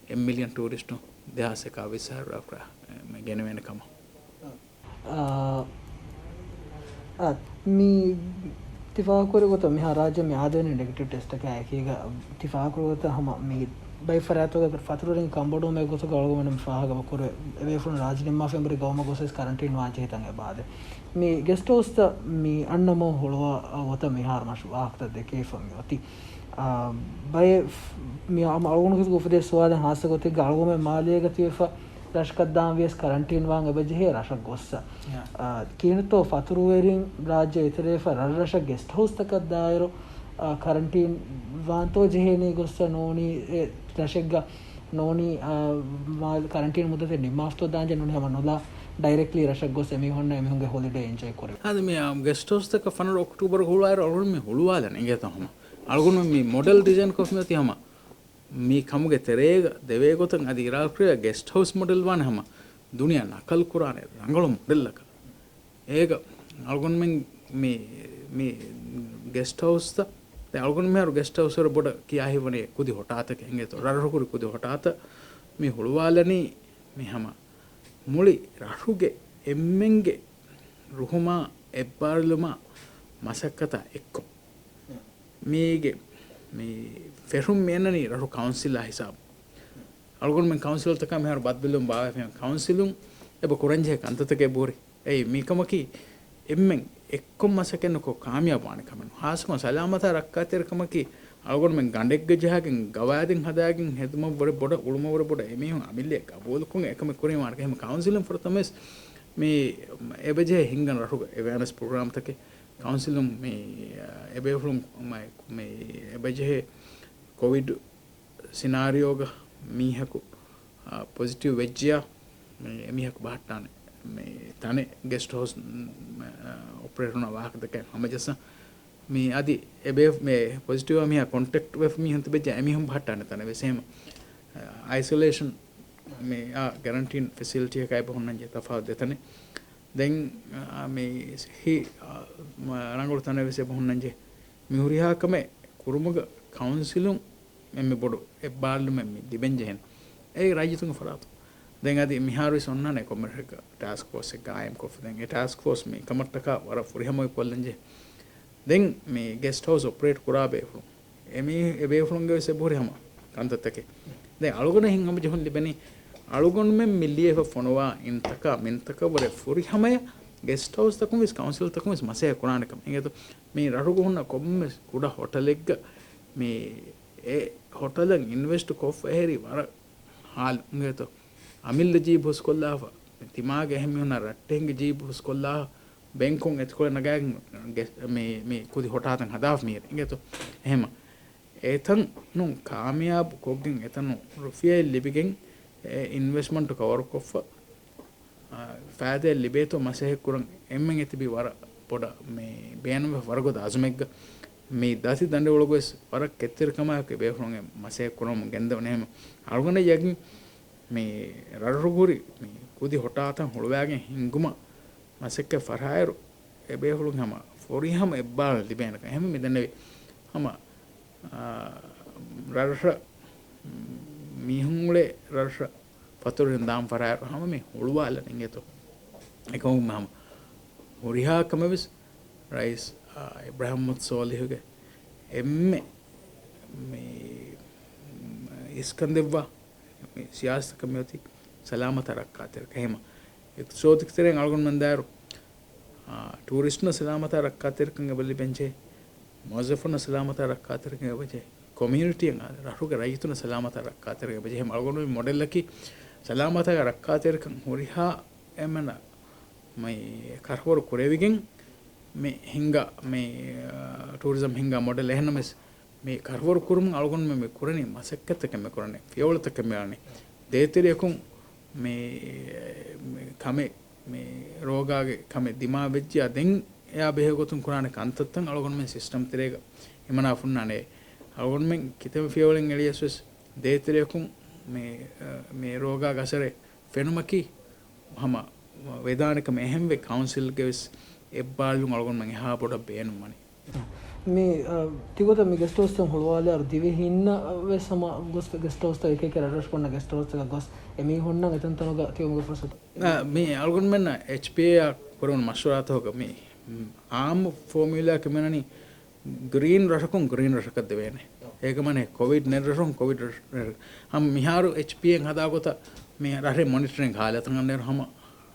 އެއް މިލިއަން ޓޫރިސްޓު ދެހާސް އެކާވީސް އަހަރު ރާސްކުރާ ގެނެވޭނެ ކަމަށް. އާ، އާ، މި ތި ފާހަގަކުރި ގޮތަށް މިހާ ރާއްޖެ މި އާދެވޭނެ ނެގެޓިވް ޓެސްޓަކާ އެކީގަ ތި ފާހަގަކުރި ގޮތަށް ހަމަ މި ބައެއް ފަރާތްތަކުގަ ފަތުރުވެރިން ކަންބޮޑުވުމެއް ގޮތުގަ އަޅުގަނޑު މި ފާހަގަ ކުރޭ އެބޭފުޅުން ރާއްޖެ ނިންމާފައި ބުރި ގައުމަށް ގޮސް ވެސް ކަރަންޓީން ވާން ޖެހި ތަން އެބަ އާދޭ. މި ގެސްޓް ހައުސްތައް މި އަންނަމުން ހުޅުވާ ގޮތަށް މިހާރު މަށު ވާހަކަތައް ދެކެވިފަ މި އޮތީ. އާ، ބައެއް މި އަޅުގަނޑު ކުރި އުފެދޭ ސުވާލެއް ހާއްސަ ގޮތެއްގަ އަޅުގަނޑުމެން މާލޭގަ ތިބެފަ ރަށަކަށް ދާން ވިޔަސް ކަރަންޓީން ވާން އެބަ ޖެހޭ ރަށަށް ގޮއްސަ. އާ، ކިހިނެއްތޯ ފަތުރުވެރިން ރާއްޖެ އެތެރޭފަ ރަށްރަށަށް ގެސްޓް ހައުސްތަކަށް ދާއިރު، އާ، ކަރަންޓީން ވާންތޯ ޖެހޭނީ ގޮއްސަ ނޫނީ އެ ރަށެއްގަ ނޫނީ، އާ، މާ-، ކަރަންޓީން މުއްދަތެއް ނިންމާފަތޯ ދާންޖެ ނޫނީ ހަމަ ނުލާ ޑައިރެކްޓްލީ ރަށަށް ގޮސް އެމީހުންނަށް އެމީހުންގެ ހޮލިޑޭ އެންޖޮއި ކުރެވޭ. އަދި މި، އާ، ގެސްޓް ހައުސްތަކަށް ފަނަރަ އޮކްޓޫބަރު ހުޅުވާއިރު އަޅުގަނޑު މި ހުޅުވާލަން އިނގޭތޯ ހަމަ. އަޅުގަނޑު މި މޮޑެލް ޑިޒައިން ކޮށް މިއޮތީ ހަމަ މި ކަމުގެ ތެރޭގަ ދެވޭ ގޮތަށް އަދި އިރާދަކުރެއްވިޔާ ގެސްޓް ހައުސް މޮޑެލް ވާނެ ހަމަ ދުނިޔެއަށް ނަކަލް ކުރާނެ ރަނގަޅު މޮޑެލްއަކަށް. އޭގަ އަޅުގަނޑުމެން މި، މި ގެސްޓް ހައުސްތައް، ދެން އަޅުގަނޑު މިހާރު ގެސްޓް ހައުސް ވަރަށް ބޮޑަށް ކިޔާ ހިތްވަނީ ކުދި ހޮޓާތަކެއް އިނގޭތޯ. ރަށްރަށު ކުރި ކުދި ހޮޓާތައް މި ހުޅުވާލަނީ މި ހަމަ މުޅި ރަށުގެ އެންމެންގެ ރުހުމާ އެއްބާރުލުމާ މަސައްކަތާ އެއްކޮށް. މީގެ މި ފެށުން މި އަންނަނީ ރަށު ކައުންސިލާ ހިސާބު. އަޅުގަނޑުމެން ކައުންސިލްތަކާ މިހާރު ބައްދަލުވުން ބާވައިފި ކައުންސިލުން އެބަ ކުރަންޖެހޭ ކަންތައްތަކެއް ބުރި. އެއީ މިކަމަކީ އެންމެން އެއްކޮށް މަސައްކަތް ނުކޮށް ކާމިޔާބު ވާނެ ކަމެއް ނޫން. ހާއްސަކޮށް ސަލާމަތާ ރައްކާތެރިކަމަކީ އަޅުގަނޑުމެން ގަނޑެއްގަ ޖަހާގެން ގަވާއިދެއް ހަދާގެން ހެދުމަށް ވުރެ ބޮޑަށް އުޅުމަށް ވުރެ ބޮޑަށް އެމީހުން އަމިއްލައަށް ގަބޫލުކޮށް އެކަމެއް ކުރީމާ އަނެކަ. އެހެން ކައުންސިލުން ފުރަތަމަވެސް މި އެބަޖެހޭ ހިންގަން ރަށުގަ އެވެއަނެސް ޕްރޮގްރާމްތަކެއް ކައުންސިލުން މި އެބޭފުޅުން މަ-، މި އެބަޖެހޭ ކޮވިޑް ސިނާރިއޯގަ މީހަކު، އާ، ޕޮޒިޓިވް ވެއްޖިޔާ، މި އެމީހަކު ބަހައްޓާނެ މި ތަނެއް ގެސްޓް ހައުސް، މް، އާ، އޮޕަރޭޓަރުންނާ ވާހަކަ ދެކެން ހަމަޖައްސަން. މި އަދި އެބޭ-، މި ޕޮޒިޓިވް މީހާ ކޮންޓެކްޓް ވެފަ މީހުން ތިބެއްޖެ އެމީހުން ބަހައްޓާނެ ތަނެއް ވެސް އެހެން، އައިސޮލޭޝަން މި އާ ގެރަންޓީން ފެސިލިޓީއަކާ އެބަ ހުންނަންޖެ ތަފާތު ދެތަނެއް. ދެން، އާ، މި ހި-، އާ، މަ-، ރަނގަޅު ތަނެއް ވެސް އެބަ ހުންނަންޖެ. މި ހުރިހާ ކަމެއް ކުރުމުގަ ކައުންސިލުން އެންމެ ބޮޑު އެއްބާރުލުމެއް މި ލިބެން ޖެހެން. އެއީ ރައްޔިތުންގެ ފަރާތުން. ދެން އަދި މިހާރުވެސް އޮންނާނެ ކޮންމެ ޓާސްކް ފޯސްއެއް ގާއިމްކޮށްފަ. ދެން އެ ޓާސްކް ފޯސް މި ކަމަށްޓަކާ ވަރަށް ފުރިހަމައަށް ކޮށްލަންޖެހޭ. ދެން މި ގެސްޓް ހައުސް އޮޕަރޭޓް ކުރާ ބޭފުޅުން އެމީ-، އެބޭފުޅުންގެ ވެސް އެބަހުރި ހަމަ ކަންތައްތަކެއް. ދެން އަޅުގަނޑަށް ހިތްހަމަޖެހުން ލިބެނީ، އަޅުގަނޑުމެން މި ލިޔެފަ ފޮނުވާ އިންތަކާ މިންތަކަށް ވުރެ ފުރިހަމަޔަށް ގެސްޓް ހައުސްތަކުން ވެސް ކައުންސިލްތަކުން ވެސް މަސައްކަތް ކުރާނެ ކަމަށް. އިނގޭތޯ، މި ރަށުގަ ހުންނަ ކޮންމެ ކުޑަ ހޮޓަލެއްގަ މި އެ ހޮޓަލަށް އިންވެސްޓް ކޮށްފަ އެހެރީ ވަރަށް ހާލު އިނގޭތޯ. އަމިއްލަ ޖީބު ހުސްކޮށްލާފަ، ތިމާގެ އެހެން މީހުންނާ ރައްޓެހިންގެ ޖީބު ހުސްކޮށްލާފަ، ބޭންކުން އެތިކޮޅެއް ނަގާގެން ގެ-، މި، މި ކުދި ހޮޓާތައް ހަދާފަ މިހިރަ އިނގޭތޯ. އެހެމަ އެތަނުން ކާމިޔާބު ކޮށްގެން އެތަނުން ރުފިޔާއެއް ލިބިގެން އެ އިންވެސްޓްމަންޓު ކަވަރުކޮށްފަ، އާ، ފައިދައެއް ލިބޭތޯ މަސައްކަތް ކުރަން އެންމެން އެތިބީ ވަރަށް ބޮޑަށް މި ބޭނުންވެފަ ވަރަށް ގޮތަށް އަޒުމެއްގަ. މި ދަތި ދަނޑިވަޅުގަވެސް ވަރަށް ކެތްތެރިކަމާއެކު ބޭފުޅުން އެ މަސައްކަތް ކުރަމުން ގެންދަވަނީ. އެހެމަ އަޅުގަނޑަށް ޔަގީން މި ރަށްރަށު ހުރި މި ކުދި ހޮޓާތައް ހުޅުވާގެން ހިންގުމަށް މަސައްކަތް ފަށާއިރު، އެބޭފުޅުން ހަމަ ފުރިހަމަ އެއްބާރުލުން ލިބޭނެކަން. އެހެންވެ މިދެންނެވި ހަމަ، އާ، ރަށްރަށަށް މީހުން އުޅޭ ރަށްރަށަށް ފަތުރުވެރިން ދާން ފަށާއިރު ހަމަ މި ހުޅުވާލަން އިނގޭތޯ. އެކަމުގެ ހަމަ ހުރިހާ ކަމެއް ވެސް ރައީސް، އާ، އިބްރާހިމް މުހައްމަދު ސޯލިހުގެ އެންމެ މި އިސްކަންދެއްވާ މި ސިޔާސަތަކަށް މިއޮތީ ސަލާމަތާ ރައްކާތެރިކަން. އެހެމަ އިޤްތިޞާދުގެ ތެރެއިން އަޅުގަނޑުމެން ދާއިރު، އާ، ޓޫރިސްޓުންނަށް ސަލާމަތާ ރައްކާތެރިކަން އެބަ ލިބެންޖެހޭ، މުވައްޒަފުންނަށް ސަލާމަތާ ރައްކާތެރިކަން އެބަ ޖެހޭ، ކޮމިއުނިޓީއަށް ރަށުގެ ރައްޔިތުންނަށް ސަލާމަތާ ރައްކާތެރިކަން އެބަ ޖެހޭ. އަޅުގަނޑު މި މޮޑެލްއަކީ ސަލާމަތާގެ ރައްކާތެރިކަން ހުރިހާ އެންމެނަށް މި ކަށަވަރު ކުރެވިގެން މި ހިންގާ، މި، އާ، ޓޫރިޒަމް ހިންގާ މޮޑެލް. އެހެންނަމަވެސް، މި ކަށަވަރު ކުރުމުން އަޅުގަނޑުމެން މި ކުރަނީ މަސައްކަތްތަކެއް މި ކުރަނީ، ފިޔަވަޅުތަކެއް މި އަންނަނީ. ދޭތެރެއަކުން މި، މި ކަމެއް، މި ރޯގާގެ ކަމެއް ދިމާވެއްޖިޔާ ދެން އެއާ ބެހޭ ގޮތުން ކުރާނެ ކަންތައްތައް އަޅުގަނޑުމެން ސިސްޓަމް ތެރޭގަ ހިމަނާ ހުންނާނެ. އަޅުގަނޑުމެން ކިތަންމެ ފިޔަވަޅެއް އެޅިޔަސް ވެސް ދޭތެރެއަކުން މި، މި ރޯގާގެ އަސަރެއް ފެނުމަކީ ހަމަ ވެދާނެ ކަމެއް. އެހެންވެ ކައުންސިލްގެ ވެސް އެއްބާރުލުން އަޅުގަނޑުމެން އެހާ ބޮޑަށް ބޭނުންވަނީ. މި، އަ، ތިގޮތަށް މި ގެސްޓް ހައުސްތައް ހުޅުވާލާއިރު ދިވެހިންނަށް ވެސް ހަމަ ގޮސް ގެސްޓް ހައުސްތައް އެކި އެކި ރަށްރަށު ކޮންނަ ގެސްޓް ހައުސްތަކަށް ގޮސް އެމީހުންނަށް އެތަންތަނުގަ ތިބުމުގެ ފުރުސަތު. އަ، މި އަޅުގަނޑުމެންނަށް އެޗްޕީއޭއާ ކުރެވުނު މަޝްވަރާތަކުގަ މި އާއްމު ފޯމިއުލާއަކަށް މިނަނީ ގްރީން ރަށަކުން ގްރީން ރަށަކަށް ދެވޭނެ. އޭގެ މާނަ ކޮވިޑް ނެތް ރަށުން ކޮވިޑް ރަށް. ހަމަ މިހާރު އެޗްޕީއެން ހަދާ ގޮތަށް މި ރަށެއް މޮނިޓަރިން ހާލަތަށް އަންނައިރު ހަމަ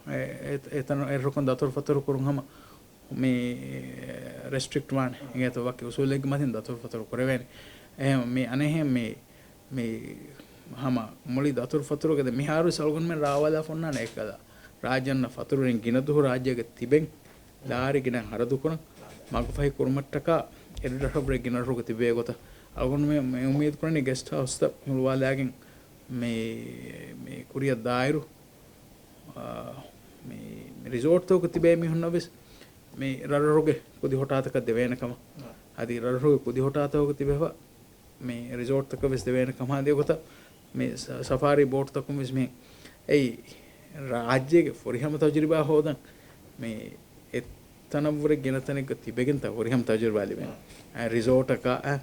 އެ-، އެ-، އެތަން އެ ރަށަކުން ދަތުރުފަތުރު ކުރުން ހަމަ މި ރެސްޓްރިކްޓް ވާނެ. އިނގޭތޯ ވަކި އުސޫލެއްގެ މަތިން ދަތުރުފަތުރު ކުރެވޭނެ. އެހެން މި އަނެއްހެން މި މި ހަމަ މުޅި ދަތުރުފަތުރުގެ ދެ މިހާރުވެސް އަޅުގަނޑުމެން ރާވާލާފަ އޮންނާނެ އެކަލަ. ރާއްޖެ އަންނަ ފަތުރުވެރިން ގިނަ ދުވަހު ރާއްޖޭގަ ތިބެން ލާރި ގިނަ ހަރަދުކުރަން މަގުފަހި ކުރުމަށްޓަކާ އެއްރަށަށްވުރެ ގިނަ ރަށުގަ ތިބޭ ގޮތަށް އަޅުގަނޑުމެން މި އުއްމީދު ކުރަނީ ގެސްޓް ހައުސްތައް ހުޅުވާލާގެން މި، މި ކުރިއަށް ދާއިރު، އާ، މި، މި ރިސޯޓްތަކުގަ ތިބޭ މީހުންނަށްވެސް މި ރަށްރަށުގެ ކުދި ހޮޓާތަކަށް ދެވޭނެ ކަމަށް. އަދި ރަށްރަށުގެ ކުދި ހޮޓާތަކުގަ ތިބެފަ މި ރިސޯޓްތަކަށް ވެސް ދެވޭނެ ކަމާ ދިޔަ ގޮތަށް މި ސަ-، ސަފާރީ ބޯޓްތަކުން ވެސް މި އެއީ ރާއްޖޭގެ ފުރިހަމަ ތަޖުރިބާ ހޯދަން މި އެއްތަނަށްވުރެ ގިނަ ތަނެއްގަ ތިބެގެންތަ ފުރިހަމަ ތަޖުރިބާ ލިބޭނެ. އަ، ރިސޯޓަކާ، އަ،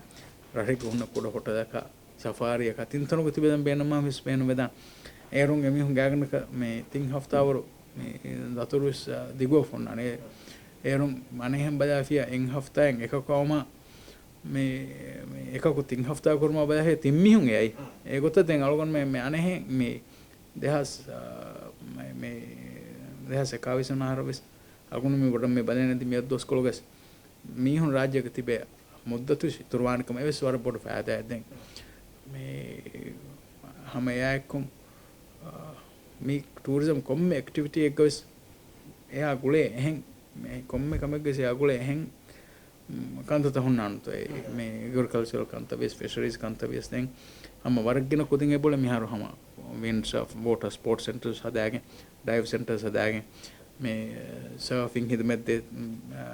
ރަށެއްގަ ހުންނަ ކުޑަ ހޮޓަލަކާ، ސަފާރީއަކާ، ތިން ތަނުގަ ތިބެދަން ބޭނުމާ ވެސް ބޭނުމެދާނެ. އޭރުން އެމީހުން ގާތްގަނޑަކަށް މި ތިން ހަފްތާވަރު މި ދަތުރު ވެސް، އަ، ދިގުވެފަ އޮންނާނެ. އޭރުން އަނެއްހެން ބަލާފިޔާ އެއް ހަފްތާއެއް އެކަކު އައުމާ މި، މި އެކަކު ތިން ހަފްތާ ކުރުމާ ބަލާފިޔާ ތިން މީހުން އެ އައީ. އެގޮތަށް ދެން އަޅުގަނޑުމެން މި އަނެއްހެން މި ދެހާސް، އާ، މި، މި ދެހާސް އެކާވީސް ވަނަ އަހަރަށް ވެސް އަޅުގަނޑު މި ބޮޑަށް މި ބަލަން އެދި މިއަދު ދުވަސްކޮޅުގަސް މީހުން ރާއްޖޭގަ ތިބޭ މުއްދަތު އިތުރުވާނެކަމަށް އެވެސް ވަރަށް ބޮޑު ފައިދާއެއް ދެން. މި ހަމަ އެއާއެއްކުން، އާ، މި ޓޫރިޒަމް ކޮންމެ އެކްޓިވިޓީއެއްގަވެސް އެއާ ގުޅޭ އެހެން، މި ކޮންމެ ކަމެއްގަވެސް އެއާ ގުޅޭ އެހެން، މް، ކަންތައްތައް ހުންނާނެތޯ. އެ، މި އެގްރިކަލްޗަރަލް ކަންތައް ވެސް، ފިޝަރީޒް ކަންތައް ވެސް ދެން ހަމަ ވަރަށް ގިނަ ކުދިން އެބައުޅޭ މިހާރު ހަމަ ވިންޑް ސަރފް، ވޯޓަރ ސްޕޯޓްސް ސެންޓަރސް ހަދާގެން، ޑައިވް ސެންޓަރސް ހަދާގެން، މި ސަރފިން ހިދުމަތް ދޭ، މް، އާ،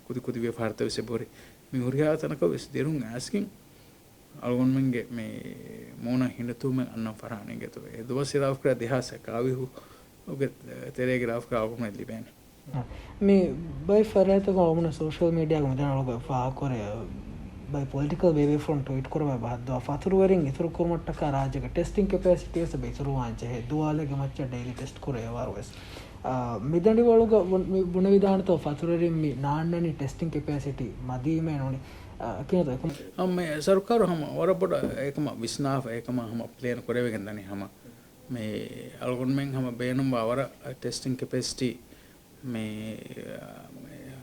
ކުދި ކުދި ވިޔަފާރިތައް ވެސް އެބަހުރި. މި ހުރިހާ ތަނަކަށް ވެސް ދިރުން އައިސްގެން އަޅުގަނޑުމެންގެ މި މޫނަށް ހިނިތުންވުމެއް އަންނަން ފަރާން އިނގޭތޯ. އެ ދުވަސް އިރާފްކުރާ ދެހާސް އެކާވީހުގެ ތެރޭގަ އިރާފްކުރާ އަޅުގަނޑުމެން ލިބޭނެ. މި ބައެއް ފަރާތްތަކުން އަޅުގަނޑު ސޯޝަލް މީޑިއާގަ މިދަނީ އަޅުގަނޑު ފާހަގަކުރޭ، ބައެއް ޕޮލިޓިކަލް ބޭބޭފުޅުން ޓްވީޓް ކުރުމަށް އެބަ ހައްދަވާ. ފަތުރުވެރިން އިތުރު ކުރުމަށްޓަކާ ރާއްޖޭގެ ޓެސްޓިން ކެޕޭސިޓީ ވެސް އެބަ އިތުރުވާން ޖެހޭ. ދުވާލެއްގެ މައްޗަށް ޑެއިލީ ޓެސްޓް ކުރޭ އެވާރު ވެސް. އާ، މިދަނޑިވަޅުގަ ބުނ-، މި ބުނެވިދާނެތޯ ފަތުރުވެރިން މި ނާންނަނީ ޓެސްޓިން ކެޕޭސިޓީ މަދީމޭ ނޫނީ. އާ، ކިހިނެއްތޯ އެކަމަށް؟ އާ، މި ސަރުކާރު ހަމަ ވަރަށް ބޮޑަށް އެކަމަށް ވިސްނާފަ، އެކަމަށް ހަމަ ޕްލޭން ކުރެވިގެން ދަނީ ހަމަ. މި އަޅުގަނޑުމެން ހަމަ ބޭނުންވާ ވަރަށް ޓެސްޓިން ކެޕޭސިޓީ މި، އާ،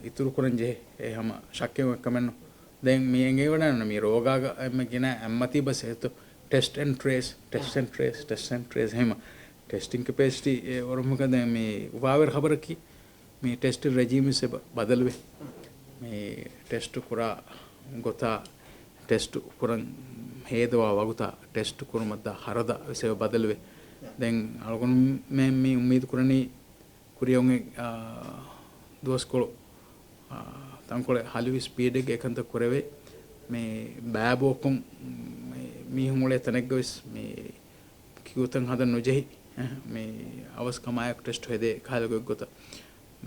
އިތުރުކުރަން ޖެހޭ އެ ހަމަ ޝައްކެއް އެކަމެއް ނޫން. ދެން މި އެނގިވަޑައިގަންނަ މި ރޯގާގަ އެންމެ ގިނަ އެއްމަތީ ބަސް އެއްތޯ ޓެސްޓް އެންޑް ޓްރޭސް، ޓެސްޓް އެންޑް ޓްރޭސް، ޓެސްޓް އެންޑް ޓްރޭސް ހެމަ ޓެސްޓިން ކެޕޭސިޓީ އެ އޮރުމުގަ ދެން މި އުފާވެރި ޚަބަރަކީ މި ޓެސްޓިން ރެޖީމް ވެސް އެބަ ބަދަލުވޭ. މި ޓެސްޓު ކުރާ ގޮތާ، ޓެސްޓު ކުރަން ހޭދަވާ ވަގުތާ، ޓެސްޓު ކުރުމަށްދާ ހަރަދަށް ވެސް އެބަ ބަދަލުވޭ. ދެން އަޅުގަނޑުމެން މި އުއްމީދު ކުރަނީ ކުރިއަށް އޮންނަ، އާ، ދުވަސްކޮޅު، އާ، ތަންކޮޅެއް ހަލުވި ސްޕީޑެއްގަ އެކަންތައް ކުރެވޭ. މި ބައިބޯކޮށް މި މީހުން އުޅޭ ތަނެއްގަ ވެސް މި ކިއުތައް ހަދަން ނުޖެހި، މި އަވަސް ކަމާއެކު ޓެސްޓު ހެދޭ ކަހަލަ ގޮތްގޮތަށް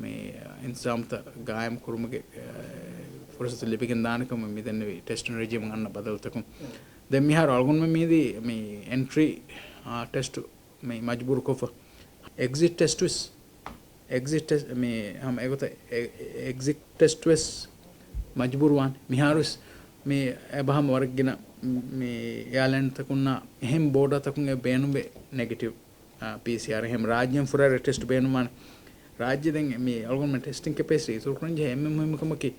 މި އިންތިޒާމްތައް ގާއިމް ކުރުމުގެ، އެ، ފުރުސަތު ލިބިގެން ދާނެކަމަށް މި ދެންނެވި ޓެސްޓިން ރެޖީމް އަންނަ ބަދަލުތަކުން. ދެން މިހާރު އަޅުގަނޑުމެން މީދީ މި އެންޓްރީ، އާ، ޓެސްޓު މި މަޖުބޫރުކޮށްފަ. އެގްޒިޓް ޓެސްޓު ވެސް، އެގްޒިޓް ޓެސްޓް މި ހަމަ އެގޮތަށް އެ-، އެ-، އެގްޒިޓް ޓެސްޓް ވެސް މަޖުބޫރުވާން. މިހާރުވެސް މި އެބަ ހަމަ ވަރަށް ގިނަ މި އެއާލައިންތަކުންނާ އެހެން ބޯޑަރތަކުން އެ ބޭނުންވޭ ނެގެޓިވް، އާ، ޕީސީއާރް. އެހެން ރާއްޖޭން ފުރާ ޓެސްޓް ބޭނުންވާނެ. ރާއްޖެ ދެން މި އަޅުގަނޑުމެން ޓެސްޓިން ކެޕޭސިޓީ އިތުރުކުރަން ޖެހޭ އެންމެ މުހިއްމު ކަމަކީ،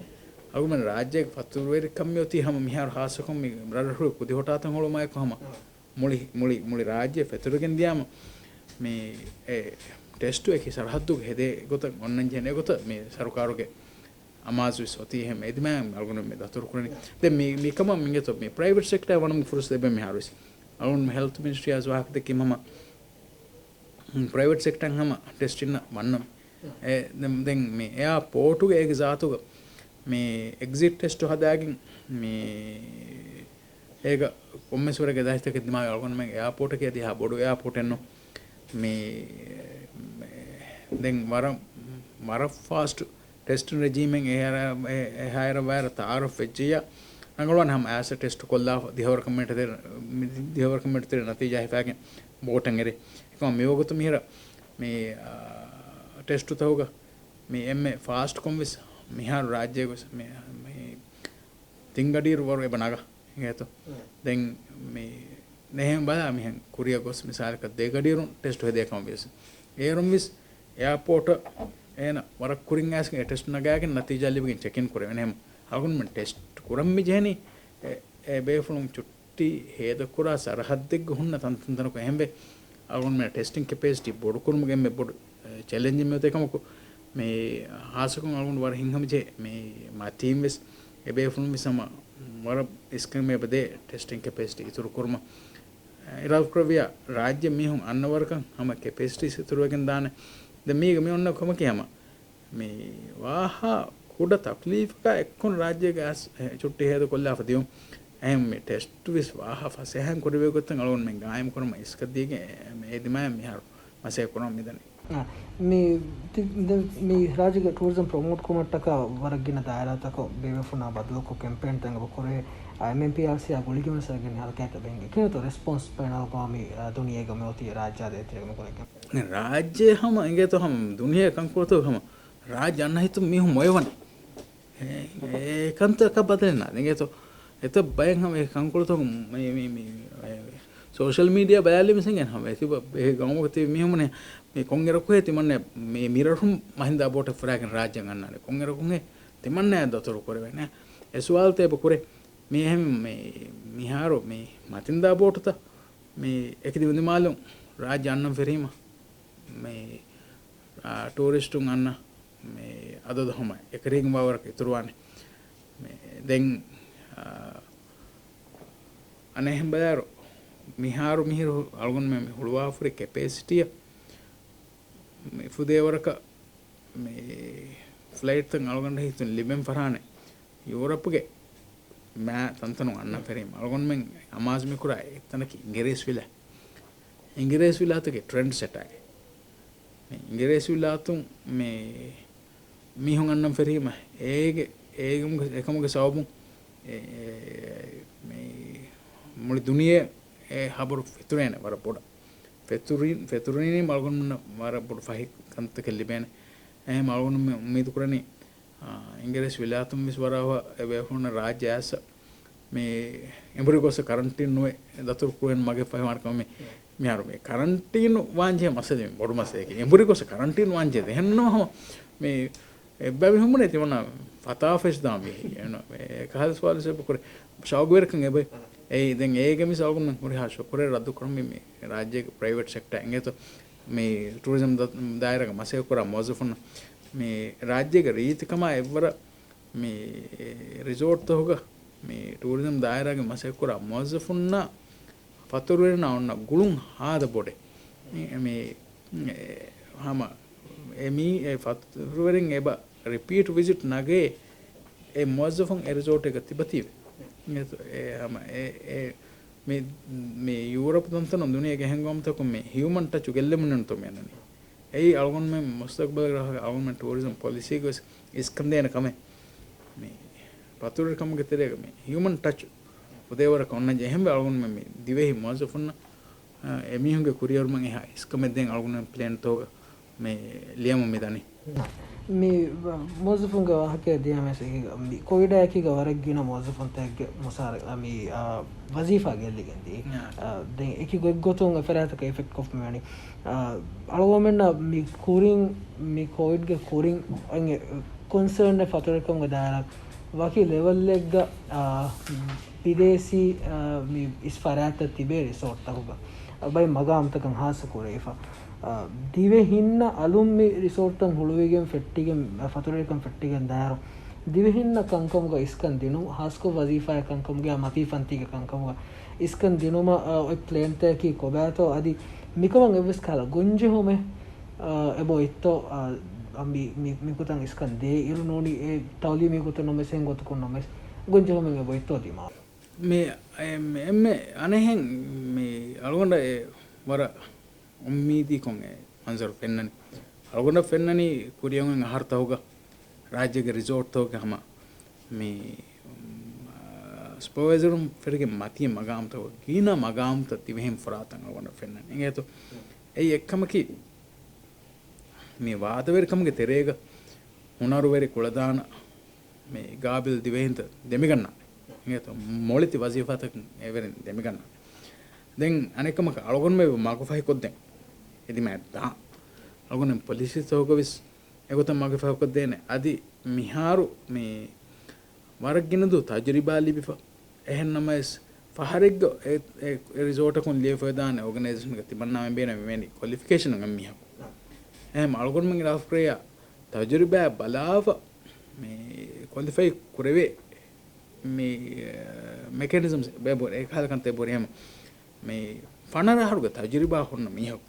އަޅުގަނޑުމެން ރާއްޖޭގެ ފަތުރުވެރިކަން މިއޮތީ ހަމަ މިހާރު ހާއްސަކޮށް މި ރަށްރަށުގެ ކުދި ހޮޓާތައް ހޮޅުމާއެކު ހަމަ މުޅި، މުޅި، މުޅި ރާއްޖެ ފެތުރިގެން ދިޔާމަ، މި އެ ޓެސްޓު އެކި ސަރަހައްދުގަ ހެދޭ ގޮތަށް އޮންނަން ޖެހޭ ގޮތަށް މި ސަރުކާރުގެ އަމާޒުވެސް އޮތީ އެހެން އެދިމާ އަޅުގަނޑު މި ދަތުރު ކުރަނީ. ދެން މި، މިކަމަށް މިގެތޯ މި ޕްރައިވެޓް ސެކްޓަރ ވަނަމު ފުރުސަތު ދެބެން މިހާރުވެސް. އަޅުގަނޑު މި ހެލްތު މިނިސްޓްރީ އަސް ވާހަކަ ދެއްކީ ހަމަ ޕްރައިވެޓް ސެކްޓަރ ހަމަ ޓެސްޓިން ވަންނަ. އެ، ދެން، ދެން މި އެއާޕޯޓުގެ އޭގެ ޒާތުގަ މި އެގްޒިޓް ޓެސްޓު ހަދާގެން މި އޭގަ ކޮންމެސް ވަރެއްގެ ދަހިތަކެއް ދިމާވި އަޅުގަނޑުމެން އެއާޕޯޓަކީ އަދި އެހާ ބޮޑު އެއާޕޯޓެއް ނޫން. މި، މި، ދެން ވަރަށް، ވަރަށް ފާސްޓް ޓެސްޓިން ރެޖީމެއް އެހާއިރަށް، އެ-، އެހާއިރަށް ވައިރަށް ތައާރަފް ވެއްޖެއްޔާ ރަނގަޅުވާނެ ހަމަ އައިސް ޓެސްޓް ކޮށްލާފަ ދިހަވަރަކަށް މިނެޓް ތެރެ، މި ދިހަވަރަކަށް މިނެޓް ތެރެ ނަތީޖާ ހިފާގެން ބޯޓަށް އެރޭ. އެކަމަ މިވަގުތު މިހިރަ މި، އާ، ޓެސްޓުތަކުގަ މި އެންމެ ފާސްޓްކޮން ވެސް މިހާރު ރާއްޖޭގަ ވެސް މި، މި ތިން ގަޑިއިރު ވަރު އެބަ ނަގާ. އިނގޭތޯ؟ ދެން މި ނެހެން ބަލާ މިހެން ކުރިއަށް ގޮސް މިސާލަކަށް ދެ ގަޑިއިރުން ޓެސްޓު ހެދޭ ކަމަށް ވިޔަސް، އޭރުން ވެސް އެއާޕޯޓަށް އޭނަ ވަރަށް ކުރިން އައިސް އެ ޓެސްޓު ނަގާގެން ނަތީޖާ ލިބިގެން ޗެކިން ކުރެވެން. އެހެން އަޅުގަނޑުމެން ޓެސްޓް ކުރަން މި ޖެހެނީ އެ، އެ ބޭފުޅުން ޗުއްޓި ހޭދަކުރާ ސަރަހައްދެއްގަ ހުންނަ ތަންތަންތަނަކު. އެހެންވެ އަޅުގަނޑުމެން ޓެސްޓިން ކެޕޭސިޓީ ބޮޑުކުރުމުގެ އެންމެ ބޮޑު، އެ، ޗެލެންޖެއް މިއޮތޭ ކަމަކު، މި ހާއްސަކޮށް އަޅުގަނޑު ވަރަށް ހިތްހަމަޖެހޭ މި މަތީން ވެސް އެ ބޭފުޅުން ވެސް ހަމަ ވަރަށް އިސްކަން އެބަދޭ ޓެސްޓިން ކެޕޭސިޓީ އިތުރު ކުރުމަށް. އިރާދަކުރެއްވިޔާ ރާއްޖެ މީހުން އަންނަ ވަރަކަށް ހަމަ ކެޕޭސިޓީސް އިތުރުވެގެން ދާނެ. ދެން މީގަ މި އޮންނަ ކަމަކީ ހަމަ މި ވާހާ ކުޑަ ތަކްލީފަކާ އެއްކޮށް ރާއްޖޭގަ އައިސް ޗުއްޓި ހޭދަކޮށްލާފަ ދިޔުން. އެހެން މި ޓެސްޓް ވެސް ވާހާ ފަސޭހައިން ކުރެވޭ ގޮތަށް އަޅުގަނޑުމެން ގާއިމް ކުރުމަށް އިސްކަށް ދީގެން އެ ދިމާއަށް މިހާރު މަސައްކަތް ކުރަމުން މިދަނީ. އާ، މި ތި-، ދެ-، މި ރާއްޖޭގެ ޓޫރިޒަމް ޕްރޮމޯޓް ކުރުމަށްޓަކާ ވަރަށް ގިނަ ދާއިރާތަކަށް ބޭބޭފުޅުންނާ ބަދަލުކޮށް ކެމްޕޭންތައް އެބަ ކުރޭ. އާ، އެމްއެމްޕީއާރްސީއާ ގުޅިގެން ވެސް ވަރަށް ގިނަ ހަރަކާތްތައް ބެނގޭ. ކިހިނެއްތޯ ރެސްޕޮންސް ޕެނަލް ގާމި، އާ، ދުނިޔޭގަ މިއޮތީ ރާއްޖެ އާދޭ އެތެރެގަ މި ކުރެ ކެމްޕޭން؟ ރާއްޖެ ހަމަ އިނގޭތޯ ހަމަ ދުނިޔޭ ކަންކޮޅުތައް ހަމަ ރާއްޖެ އަންނަ ހިތުން މީހުން މޮޔަވަނީ. އެ، އެ ކަންތަކަށް ބަދަލެއް ނާ. އިނގޭތޯ އެތައް ބައެއް ހަމަ އެ ކަންކޮޅުތަކުން މި، މި، މި، އެ، ސޯޝަލް މީޑިއާ ބަލާލި މިސެނގެން ހަމަ އެތިބަ އެ ގައުމުގަ ތިބި މީހުން މި ކޮންއިރަކުހޭ ތިމަންނެ މި މިރަށުން މަހިންދާ ބޯޓެއް ފުރާގެން ރާއްޖެ އަންނާނެ. ކޮންއިރަކުހޭ ތިމަންނައަށް ދަތުރު ކުރެވޭނެ. އެ ސުވާލުތައް އެބަ ކުރޭ. މި އެހެން މި، މިހާރު މި މަތިންދާ ބޯޓުތައް މި އެކި ދިވެންދިމާލުން ރާއްޖެ އަންނަން ފެށީމަ މި، އާ، ޓޫރިސްޓުން އަންނަ މި އަދަދު ހަމަ އެކަރީގެންވާ ވަރަކަށް އިތުރުވާނެ. މި ދެން، އާ، އަނެއްހެން ބަލާއިރު، މިހާރު މިހިރު އަޅުގަނޑުމެން މި ހުޅުވާފަ ހުރި ކެޕޭސިޓީއަށް މި ފުދޭވަރަކަށް މި ފްލައިޓްތައް އަޅުގަނޑަށް ހިތުން ލިބެން ފަށާނެ. ޔޫރަޕްގެ މާ ތަންތަނުން އަންނަން ފެށީމަ އަޅުގަނޑުމެން އަމާޒު މިކުރާ އެއްތަނަކީ އިނގިރޭސިވިލާ. އިނގިރޭސިވިލާތުގެ ޓްރެންޑް ސެޓާގެ. މި އިނގިރޭސިވިލާތުން މި މީހުން އަންނަން ފެށީމަ އޭގެ، އޭގެ އެކަމުގެ ސަބަބުން އެ، އެ، މި މުޅި ދުނިޔެ އެ ހަބަރު ފެތުރޭނެ ވަރަށް ބޮޑަށް. ފެތުރި-، ފެތުރީނީ އަޅުގަނޑުމެންނަށް ވަރަށް ބޮޑު ފަހި ކަންތަކެއް ލިބޭނެ. އެހެން އަޅުގަނޑުމެން އުއްމީދު ކުރަނީ، އާ، އިނގިރޭސި ވިލާތުން ވެސް ވަރަށް އެބޭފުޅުންނަށް ރާއްޖެ އައިސް މި އެނބުރި ގޮސް ކަރަންޓީން ނުވެ ދަތުރު ކުރެވެން މަގެއް ފަހިވާނެ ކަމަށް މި، މިހާރު މި ކަރަންޓީނު ވާން ޖެހޭ މައްސަލަ މި ބޮޑު މައްސަލައެކޭ. އެނބުރި ގޮސް ކަރަންޓީނު ވާން ޖެހޭ ދެހެންނަމަ ހަމަ މި އެއްބައި މީހުން ބުނޭ ތިމަންނަ ފަތާ ފެށިދާ މީހެއް. އެން-، އެ ކަހަލަ ސުވާލު ސެބަ ކުރޭ. ޝައުގުވެރިކަން އެބަ އެއީ ދެން އޭގެ މި ސަބަބުން ހުރިހާ ޝުކުރެއް ރައްދު ކުރަން މި، މި ރާއްޖޭގެ ޕްރައިވެޓް ސެކްޓާ އިނގޭތޯ މި ޓޫރިޒަމް ދަ-، ދާއިރާގެ މަސައްކަތް ކުރާ މުވައްޒަފުން މި ރާއްޖޭގެ ރީތިކަމާ އެއްވަރަށް މި ރިސޯޓްތަކުގަ މި ޓޫރިޒަމް ދާއިރާގެ މަސައްކަތް ކުރާ މުވައްޒަފުންނާ ފަތުރުވެރިންނާ އޮންނަ ގުޅުން ހާދަ ބޮޑެއް. މި، މި، އެ، ހަމަ އެ މީ، އެ ފަތުރުވެރިން އެބަ ރިޕީޓް ވިޒިޓް ނަގޭ އެ މުވައްޒަފުން އެ ރިސޯޓެއްގަ ތިބަތީވެ. އެ، އެ ހަމަ އެ، އެ މި، މި ޔޫރަޕް ތަންތަނުން ދުނިޔޭގެ އެހެން ގައުމުތަކުން މި ހިއުމަން ޓަޗު ގެއްލެމުންނެންތޯ މި އަންނަނީ. އެއީ އަޅުގަނޑުމެން މުސްތަގްބަލަށް އަޅުގަނޑުމެން ޓޫރިޒަމް ޕޮލިސީގަ ވެސް އިސްކަންދޭނެ ކަމެއް. މި ފަތުރުވެރިކަމުގެ ތެރޭގަ މި ހިއުމަން ޓަޗު ފުދޭވަރަކަށް އޮންނަންޖެހޭ. އެހެންވެ އަޅުގަނޑުމެން މި ދިވެހި މުވައްޒަފުންނަށް، އާ، އެމީހުންގެ ކުރިއެރުމަށް އެހާ އިސްކަމެއް ދޭން އަޅުގަނޑުމެން ޕްލޭންތަކުގަ މި ލިޔަމުން މި ދަނީ. މި މުވައްޒަފުންގެ ވާހަކައެއް ދިޔަމޭސް މި ކޮވިޑާއެކީގަ ވަރަށް ގިނަ މުވައްޒަފުންތަކެއްގެ މުސާރަ-، މި، އާ، ވަޒީފާ ގެއްލިގެން ދިޔަ. އާ، ދެން އެކި ގޮތްގޮތުން އެފަރާތަކަށް އިފެކްޓް ކޮށްފަ މިވަނީ. އާ، އަޅުގަމެންނަށް މި ކުރިން، މި ކޮވިޑްގެ ކުރިން އަން ކޮންސާން އެއް ފަތުރުވެރިކަމުގެ ދާއިރާ ވަކި ލެވެލްއެއްގަ، އާ، ބިދޭސީ، އާ، މި އިސް ފަރާތްތައް ތިބޭ ރިސޯޓްތަކުގަ، އާ، ބައެއް މަގާމްތަކަށް ހާއްސަ ކުރެވިފަ. އާ، ދިވެހިންނަށް އަލުން މި ރިސޯޓްތައް ހުޅުވިގެން ފެއްޓިގެން، އާ، ފަތުރުވެރިކަން ފެއްޓިގެން ދާއިރު، ދިވެހިންނަށް ކަންކަމުގަ އިސްކަން ދިނުން، ހާއްސަކޮށް ވަޒީފާއެއް ކަންކަމުގަ މަތީ ފަންތީގެ ކަންކަމުގަ އިސްކަން ދިނުމަށް، އާ، އޮތް ޕްލޭންތަކަކީ ކޮބާތޯ އަދި މިކަމަށް އެއްވެސް ކަހަލަ ގޮންޖެހުމެއް، އާ، އެބައޮތްތޯ، އާ، މި، މި، މިގޮތަށް އިސްކަން ދޭ އިރު ނޫނީ އެ ތައުލީމީ ގޮތަށް ނަމަވެސް އެހެން ގޮތަކުން ނަމަވެސް ގޮންޖެހުމެއް އެބައޮތްތޯ ދިމާވެ. މި، އެ، މި، އެންމެ އަނެއްހެން މި އަޅުގަނޑަށް އެ ވަރަށް އުއްމީދީކޮށް އެ މަންޒަރު ފެންނަނީ. އަޅުގަނޑަށް ފެންނަނީ ކުރިއަށް އޮތް އަހަރުތަކުގަ ރާއްޖޭގެ ރިސޯޓްތަކުގެ ހަމަ މި، އާ، ސްޕަވައިޒަރުން ފެށިގެން މަތީ މަގާމްތަކުގަ ގިނަ މަގާމްތައް ދިވެހިން ފުރާތަށް އަޅުގަނޑަށް ފެންނަނީ. އިނގޭތޯ؟ އެއީ އެއްކަމަކީ، މި ވާދަވެރިކަމުގެ ތެރޭގަ ހުނަރުވެރި ކުޅަދާނަ މި ގާބިލް ދިވެހިންތައް ދެމިގަންނާނެ. އިނގޭތޯ؟ މޮޅިތި ވަޒީފާތަކުން އެވެރިން ދެމިގަންނާނެ. ދެން އަނެއްކަމަކަށް އަޅުގަނޑުމެން މަގުފަހިކޮށްދޭން އެ ދިމާއަށް ދާން. އަޅުގަނޑުމެން ޕޮލިސީތަކުގަ ވެސް އެގޮތަށް މަގުފަހިކޮށްދޭނެ. އަދި މިހާރު މި ވަރަށް ގިނަ ދުވަހު ތަޖުރިބާ ލިބިފަ. އެހެން ނަމަވެސް، ފަހަރެއްގަ އެ، އެ، އެ ރިސޯޓަކުން ލިޔެފައިދާނެ އޯގަނައިޒޭޝަންގެ ތިމަންނާ މެމްބަރުންނަށް މިވެނި ކޮލިފިކޭޝަނު އެންމެހަކު. އެހެން އަޅުގަނޑުމެންގެ ރާފްރޭއާ ތަޖުރިބާ ބަލާފަ، މި ކޮލިފައި ކުރެވޭ މި، އެ، މެކެނިޒަމްސް އެބަ، އެކަހަލަ ކަންތައް އެބަހުރި ހަމަ މި ފަނަރަ އަހަރުގެ ތަޖުރިބާ ހުންނަ މީހަކު.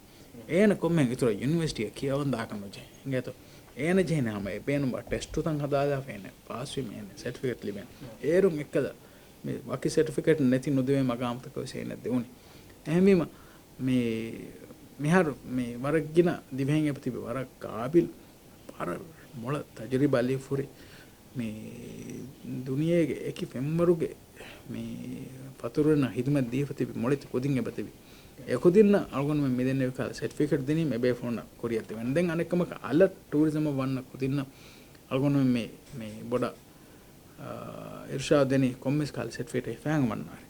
އޭނަ ކޮންމެހެން އިތުރަށް ޔުނިވަރސިޓީއަށް ކިޔަވަން ދާކަށް ނުޖެހޭ. އިނގޭތޯ؟ އޭނަ ޖެހޭނެ ހަމަ އެ ބޭނުންވާ ޓެސްޓުތައް ހަދާލާފަ އޭނަ ޕާސްވީމަ އޭނަ ސެޓްފިކެޓް ލިބޭނެ. އޭރުން އެއްކަލަ މި ވަކި ސެޓްފިކެޓް ނެތި ނުދެވޭ މަގާމުތަކަށް ވެސް އޭނަ ދެވުނީ. އެހެންވީމަ، މި، މިހާރު މި ވަރަށް ގިނަ ދިވެހިން އެބަ ތިބި ވަރަށް ގާބިލް، ވަރަށް މޮޅަށް ތަޖުރިބާ ލިބިފަ ހުރި މި ދުނިޔޭގެ އެކި ފެންވަރުގެ މި ފަތުރުވެރިންނަށް ހިދުމަތް ދީފަ ތިބި މޮޅިތި ކުދިން އެބަ ތިބި. އެ ކުދިންނަށް އަޅުގަނޑުމެން މިދެންނެވި ކަހަލަ ސެޓްފިކެޓް ދިނީމަ އެބޭފުޅުންނަށް ކުރިއަށް ދެވޭނެ. ދެން އަނެއްކަމަކަށް އަލަށް ޓޫރިޒަމަށް ވަންނަ ކުދިންނަށް އަޅުގަނޑުމެން މި، މި ބޮޑަށް، އާ، އިރުޝާދު ދެނީ ކޮންމެސް ކަހަލަ ސެޓްފިކެޓެއް ހިފައިގެން ވަންނާރި.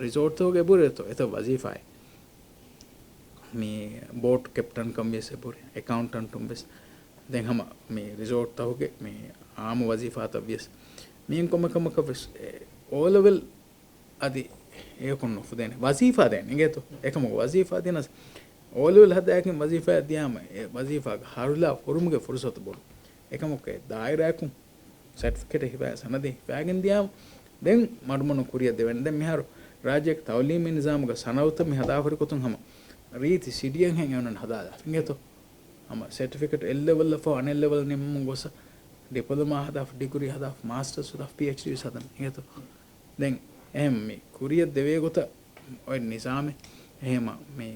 ރިސޯޓްތަކުގެ އެބަހުރި އެތައް ވަޒީފާއެއް. މި ބޯޓް ކެޕްޓަންކަން ވިޔަސް އެބަހުރި، އެކައުންޓަންޓުން ވެސް. ދެން ހަމަ މި ރިސޯޓްތަކުގެ މި އާއްމު ވަޒީފާތައް ވިޔަސް. މިއިން ކޮންމެ ކަމަކަށް ވެސް އެ އޯ ލެވެލް އަދި އެޔަކުން ނުފުދޭނެ. ވަޒީފާ ދޭން އިނގޭތޯ. އެކަމަކު ވަޒީފާ ދިނަސް އޯ ލެވެލް ހަދާއެކިން ވަޒީފާ ދިޔާމަ އެ ވަޒީފާގެ ހަރުލާ ފުރުމުގެ ފުރުސަތު ބޮޑު. އެކަމަކު އެ ދާއިރާއަކުން ސެޓްފިކެޓެއް ހިފާ، ސަނަދެއް ހިފާގެން ދިޔާމަ، ދެން މަޑުމަޑުން ކުރިއަށް ދެވޭނެ. ދެން މިހާރު ރާއްޖޭގެ ތައުލީމީ ނިޒާމުގަ ސަނަދުތައް މި ހަދާފަ ހުރި ގޮތުން ހަމަ ރީތި ސިޑިއެއްހެން އެ އޮންނަން ހަދާލާފަ އިނގޭތޯ. ހަމަ ސެޓްފިކެޓް އެއް ލެވެލްއަށް ފަހު އަނެއް ލެވެލް ނިމުމުން ގޮސް، ޑިޕްލޮމާ ހަދާފަ، ޑިގްރީ ހަދާފަ، މާސްޓަރސް ހަދާފަ، ޕީއެޗްޑީސް ހަދަން އިނގޭތޯ. ދެން އެހެން މި ކުރިއަށް ދެވޭ ގޮތަށް އޮތް ނިޒާމެއް. އެހެމަ މި،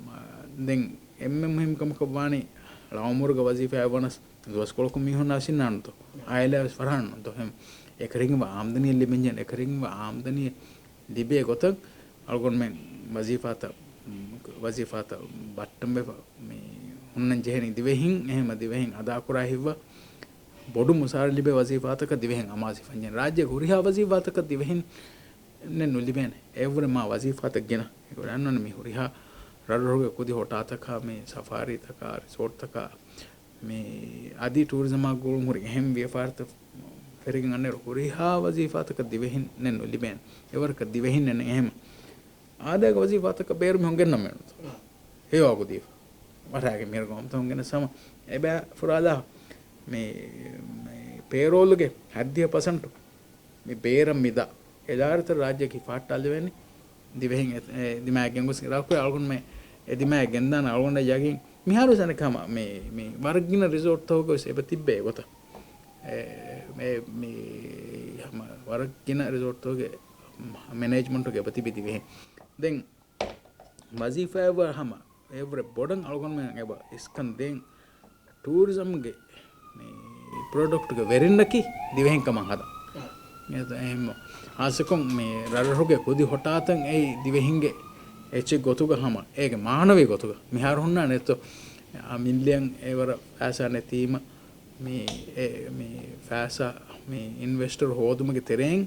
މަ، ދެން އެންމެ މުހިންމު ކަމަކަށް ވާނީ ޅައުމުރުގެ ވަޒީފާއެއް ވަނަސް ދުވަސްކޮޅަކު މީހުންނާ ސިންނާނުތޯ؟ އާއިލާ ވެސް ފަރާނުންތޯ؟ އެހެން އެކަރިން އާމްދަނީ ލިބެންޖެހޭ، އެކަރިން އާމްދަނީ ލިބޭ ގޮތަށް އަޅުގަނޑުމެން ވަޒީފާތައް، ވަޒީފާތައް ބައްޓަންވެފަ މި ހުންނަން ޖެހެނީ ދިވެހިން. އެހެމަ ދިވެހިން އަދާކުރާ ހިތްވަ ބޮޑު މުސާރަ ލިބޭ ވަޒީފާތަކަށް ދިވެހިން އަމާޒުވެފައިންޖެހޭ. ރާއްޖޭގެ ހުރިހާ ވަޒީފާތަކަށް ދިވެހިން ނެއް ނުލިބޭނެ. އެއަށްވުރެ މާ ވަޒީފާތައް ގިނަ. އެކަމަކު އަންނަން މި ހުރިހާ ރަށްރަށުގެ ކުދި ހޮޓާތަކާ، މި ސަފާރީތަކާ، ރިސޯޓްތަކާ، މި އަދި ޓޫރިޒަމާ ގުޅުން ހުރި އެހެން ވިޔަފާރިތައް ފެށިގެން އަންނައިރު ހުރިހާ ވަޒީފާތަކަށް ދިވެހިންނެއް ނުލިބޭނެ. އެވަރަކަށް ދިވެހިންނެއް ނެތް. އެހެމަ އާދައިގެ ވަޒީފާތަކަށް ބޭރު މީހުން ގެންނަން މި އެވާގު ދީފަ. ވަށާގެ މިހިރަ ގައުމުތަކުން ގެނެސް ހަމަ އެބަ ފުރާލާ މި، މި ޕޭރޯލުގެ ހައްދިހަ ޕަސެންޓު މި ބޭރަށް މިދާ އެލާރިތައް ރާއްޖެއަކީ ފާއްޓާލެވޭނީ ދިވެހިން އެ، އެ ދިމާއަށް ގެންގޮސް ރާކުރެ އަޅުގަނޑުމެ އެ ދިމާއަށް ގެންދާނެ އަޅުގަނޑަށް ޔަގީން. މިހާރު ވެސް އަނެއް ހަމަ މި، މި ވަރަށް ގިނަ ރިސޯޓްތަކުގަ ވެސް އެބަ ތިއްބޭ އެގޮތަށް. އެ، މެ، މި ހަމަ ވަރަށް ގިނަ ރިސޯޓްތަކުގެ މެނޭޖްމަންޓުގެ އެބަ ތިބި ދިވެހިން. ދެން ވަޒީފާއެއްވާ ހަމަ އެއަށްވުރެ ބޮޑަށް އަޅުގަނޑުމެން އެބަ އިސްކަން ދޭން ޓޫރިޒަމްގެ މި ޕްރޮޑަކްޓްގެ ވެރިންނަކީ ދިވެހިން ކަމަށް ހަދާ. އެހެން ހާއްސަކޮށް މި ރަށްރަށުގެ ކުދި ހޮޓާތައް އެއީ ދިވެހިންގެ އެއްޗެއް ގޮތުގަ ހަމަ އޭގެ މާނަވީ ގޮތުގަ މިހާރު ހުންނާނެ އެއްތޯ މިލިއަން އެވަރަށް ފައިސާ ނެތީމަ މި، އެ، މި ފައިސާ މި އިންވެސްޓަރު ހޯދުމުގެ ތެރެއިން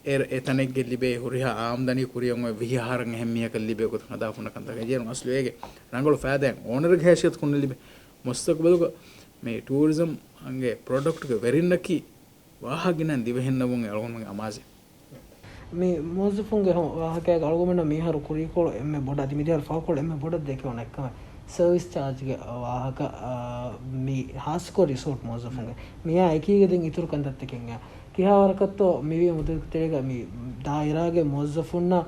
އެ، އެ ތަނެއްގެ ލިބޭ ހުރިހާ އާމްދަނީ ކުރިއަށް އޮތް ވިހި އަހަރަށް އެހެން މީހަކަށް ލިބޭ ގޮތަށް ހަދާފަ ހުންނަ ކަންތަކެއް. އޭރުން އަސްލު އޭގެ ރަނގަޅު ފައިދާއެއް އޯނަރުގެ ހައިސިއްޔަތަކުން ނުލިބޭ. މުސްތަގުބަލުގަ މި ޓޫރިޒަމްގެ ޕްރޮޑަކްޓްގެ ވެރިންނަކީ ވާހަކަ ގިނަ ދިވެހިންނަށް ވުން އަޅުގަނޑުމެންގެ އަމާޒެއް. މި މުވައްޒަފުންގެ ހަމަ ވާހަކައިގަ އަޅުގަނޑުމެންނަށް މިހާރު ކުރީކޮޅު އެންމެ ބޮޑަށް އަދި މިދިޔަ ފަހުކޮޅު އެންމެ ބޮޑަށް ދެކެވުނު އެއްކަމެއް ސަރވިސް ޗާޖްގެ ވާހަކަ، އާ، މި ހާއްސަކޮށް ރިސޯޓް މުވައްޒަފުންގެ މިއާ އެކީގަ ދެން އިތުރު ކަންތައްތަކެއް އެނގޭ. ކިހާވަރަކަށްތޯ މިވީ މުދަތުގެ ތެރޭގަ މި ދާއިރާގެ މުވައްޒަފުންނާ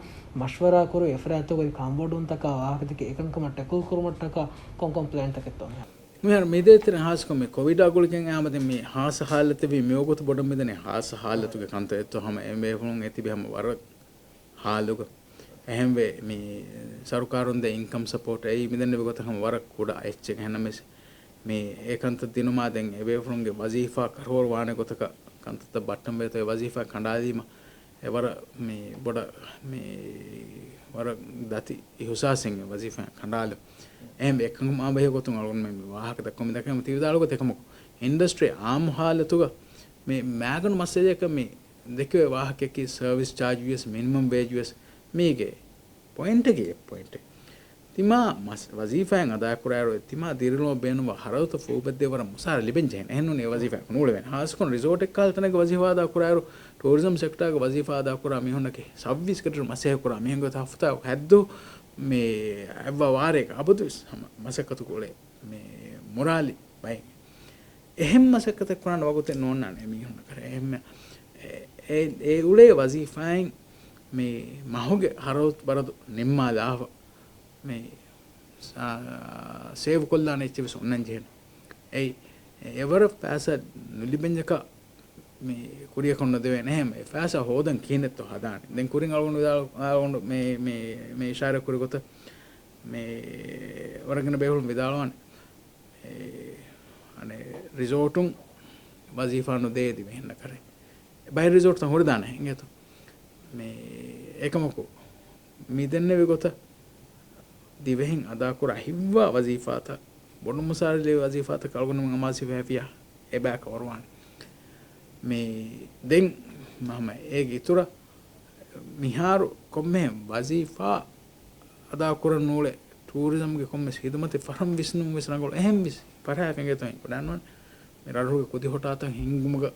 މަޝްވަރާ ކުރު އެފަރާތްތަކުގެ ކަންބޮޑުވުންތަކާ ވާހަކަދެކެ އެކަންކަމަށް ޓެކުލް ކުރުމަށްޓަކާ ކޮން ކޮން ޕްލޭންތަކެއްތޯ މިހާރު؟ މިދޭތެރެ ހާއްސަކޮށް މި ކޮވިޑާ ގުޅިގެން އާމަދެން މި ހާއްސަ ހާލަތެއް ވީ މިވަގުތު ބޮޑަށް މިދަނީ ހާއްސަ ހާލަތުގެ ކަންތައް އެއްތޯ ހަމަ އެ ބޭފުޅުން އެ ތިބި ހަމަ ވަރަށް ހާލުގަ. އެހެންވެ، މި ސަރުކާރުން ދޭ އިންކަމް ސަޕޯޓް އެއީ މިދެންނެވި ގޮތަށް ހަމަ ވަރަށް ކުޑަ އެއްޗެއް. އެހެންނަމަވެސް، މި އެ ކަންތައް ދިނުމާ ދެން އެބޭފުޅުންގެ ވަޒީފާ ކަށަވަރު ވާނެ ގޮތަކަށް ކަންތައްތައް ބައްޓަންވޭތޯ އެ ވަޒީފާ ކަނޑާލީމަ އެ ވަރަށް މި ބޮޑަށް މި ވަރަށް ދަތި އިހުސާސެއް ވަޒީފާ ކަނޑާލު. އެހެން އެކަމާ ބެހޭ ގޮތުން އަޅުގަނޑުމެން މި ވާހަކަ ދައްކަމުން ދައްކަމުން ތި ވިދާޅު ގޮތަށް އެކަމަކު އިންޑަސްޓްރީ އާއްމު ހާލަތުގަ މި މާގަނޑު މައްސަލަޔަކަށް މި ދެކެވޭ ވާހަކައަކީ ސަރވިސް ޗާޖް ވިޔަސް މިނިމަމް ވޭޖް ވިޔަސް މީގެ ޕޮއިންޓަކީ އެއް ޕޮއިންޓެއް. ތިމާ މަސް-، ވަޒީފާއިން އަދާކުރާއިރު، ތިމާ ދިރިއުޅުމަށް ބޭނުންވާ ހަރަދުތައް ފޫބައްދޭ ވަރަށް މުސާރަ ލިބެން ޖެހޭނެ. އެހެންނޫނީ އެ ވަޒީފާއަކު ނޫޅެވޭނެ. ހާއްސަކޮށް ރިސޯޓެއްކާ ތަނެއްގަ ވަޒީފާ އަދާކުރާއިރު، ޓޫރިޒަމް ސެކްޓާގަ ވަޒީފާ އަދާކުރާ މީހުންނަކީ ސައުވީސް ގަޑިއިރު މަސައްކަތް ކުރާ މީހުންގެ ތަފުތާ ހައްދު މި އެއްވާ ވާރޭގަ އަބަދުވެސް ހަމަ މަސައްކަތު ކުޅޭ މި މުރާލި ބައެއް. އެހެން މަސައްކަތެއް ކުރާނެ ވަގުތެއް ނޯންނާނެ އެމީހުންނަކަށް. އެހެންމެ އެ، އެ، އެ އުޅޭ ވަޒީފާއިން މި މަހުގެ ހަރަދު ބަރަދު ނިންމާލާފަ މި، އާ، ސޭވް ކޮށްލާނެ އެއްޗެއް ވެސް އޮންނަން ޖެހޭނެ. އެއީ، އެ، އެވަރަށް ފައިސާ ނުލިބެންޏަކަށް މި ކުރިއަކަށް ނުދެވޭނެ. އެހެން އެ ފައިސާ ހޯދަން ކިހިނެއްތޯ ހަދާނެ. ދެން ކުރިން އަޅުގަނޑު ވިދާޅު-، އަޅުގަނޑު މި، މި، މި އިޝާރާތް ކުރި ގޮތަށް މި ވަރަށް ގިނަ ބޭފުޅުން ވިދާޅުވާނެ. އެ، އަނެއް ރިސޯޓުން ވަޒީފާ ނުދޭ ދިވެހިންނަކަށް. ބައެއް ރިސޯޓްތައް ހުރިދާނެ އިނގޭތޯ. މި އެކަމަކު މި ދެންނެވި ގޮތަށް ދިވެހިން އަދާކުރާ ހިތްވާ ވަޒީފާތައް، ބޮޑު މުސާރަ ލިބޭ ވަޒީފާތަކަށް އަޅުގަނޑުމެން އަމާޒުވެފަ ހަމަ އެބައި ކަވަރުވާނެ. މި ދެން ހަމަ އޭގެ އިތުރަށް މިހާރު ކޮންމެހެން ވަޒީފާ އަދާކުރަން ނޫޅޭ، ޓޫރިޒަމްގެ ކޮންމެސް ހިދުމަތެއް ފަރަހަން ވިސްނުން ވެސް ރަނގަޅު. އެހެން ވެސް ފަރާތް އެނގޭތޯ ކުޑަންވަން މި ރަށްރަށުގެ ކުދި ހޮޓާތައް ހިންގުމުގަ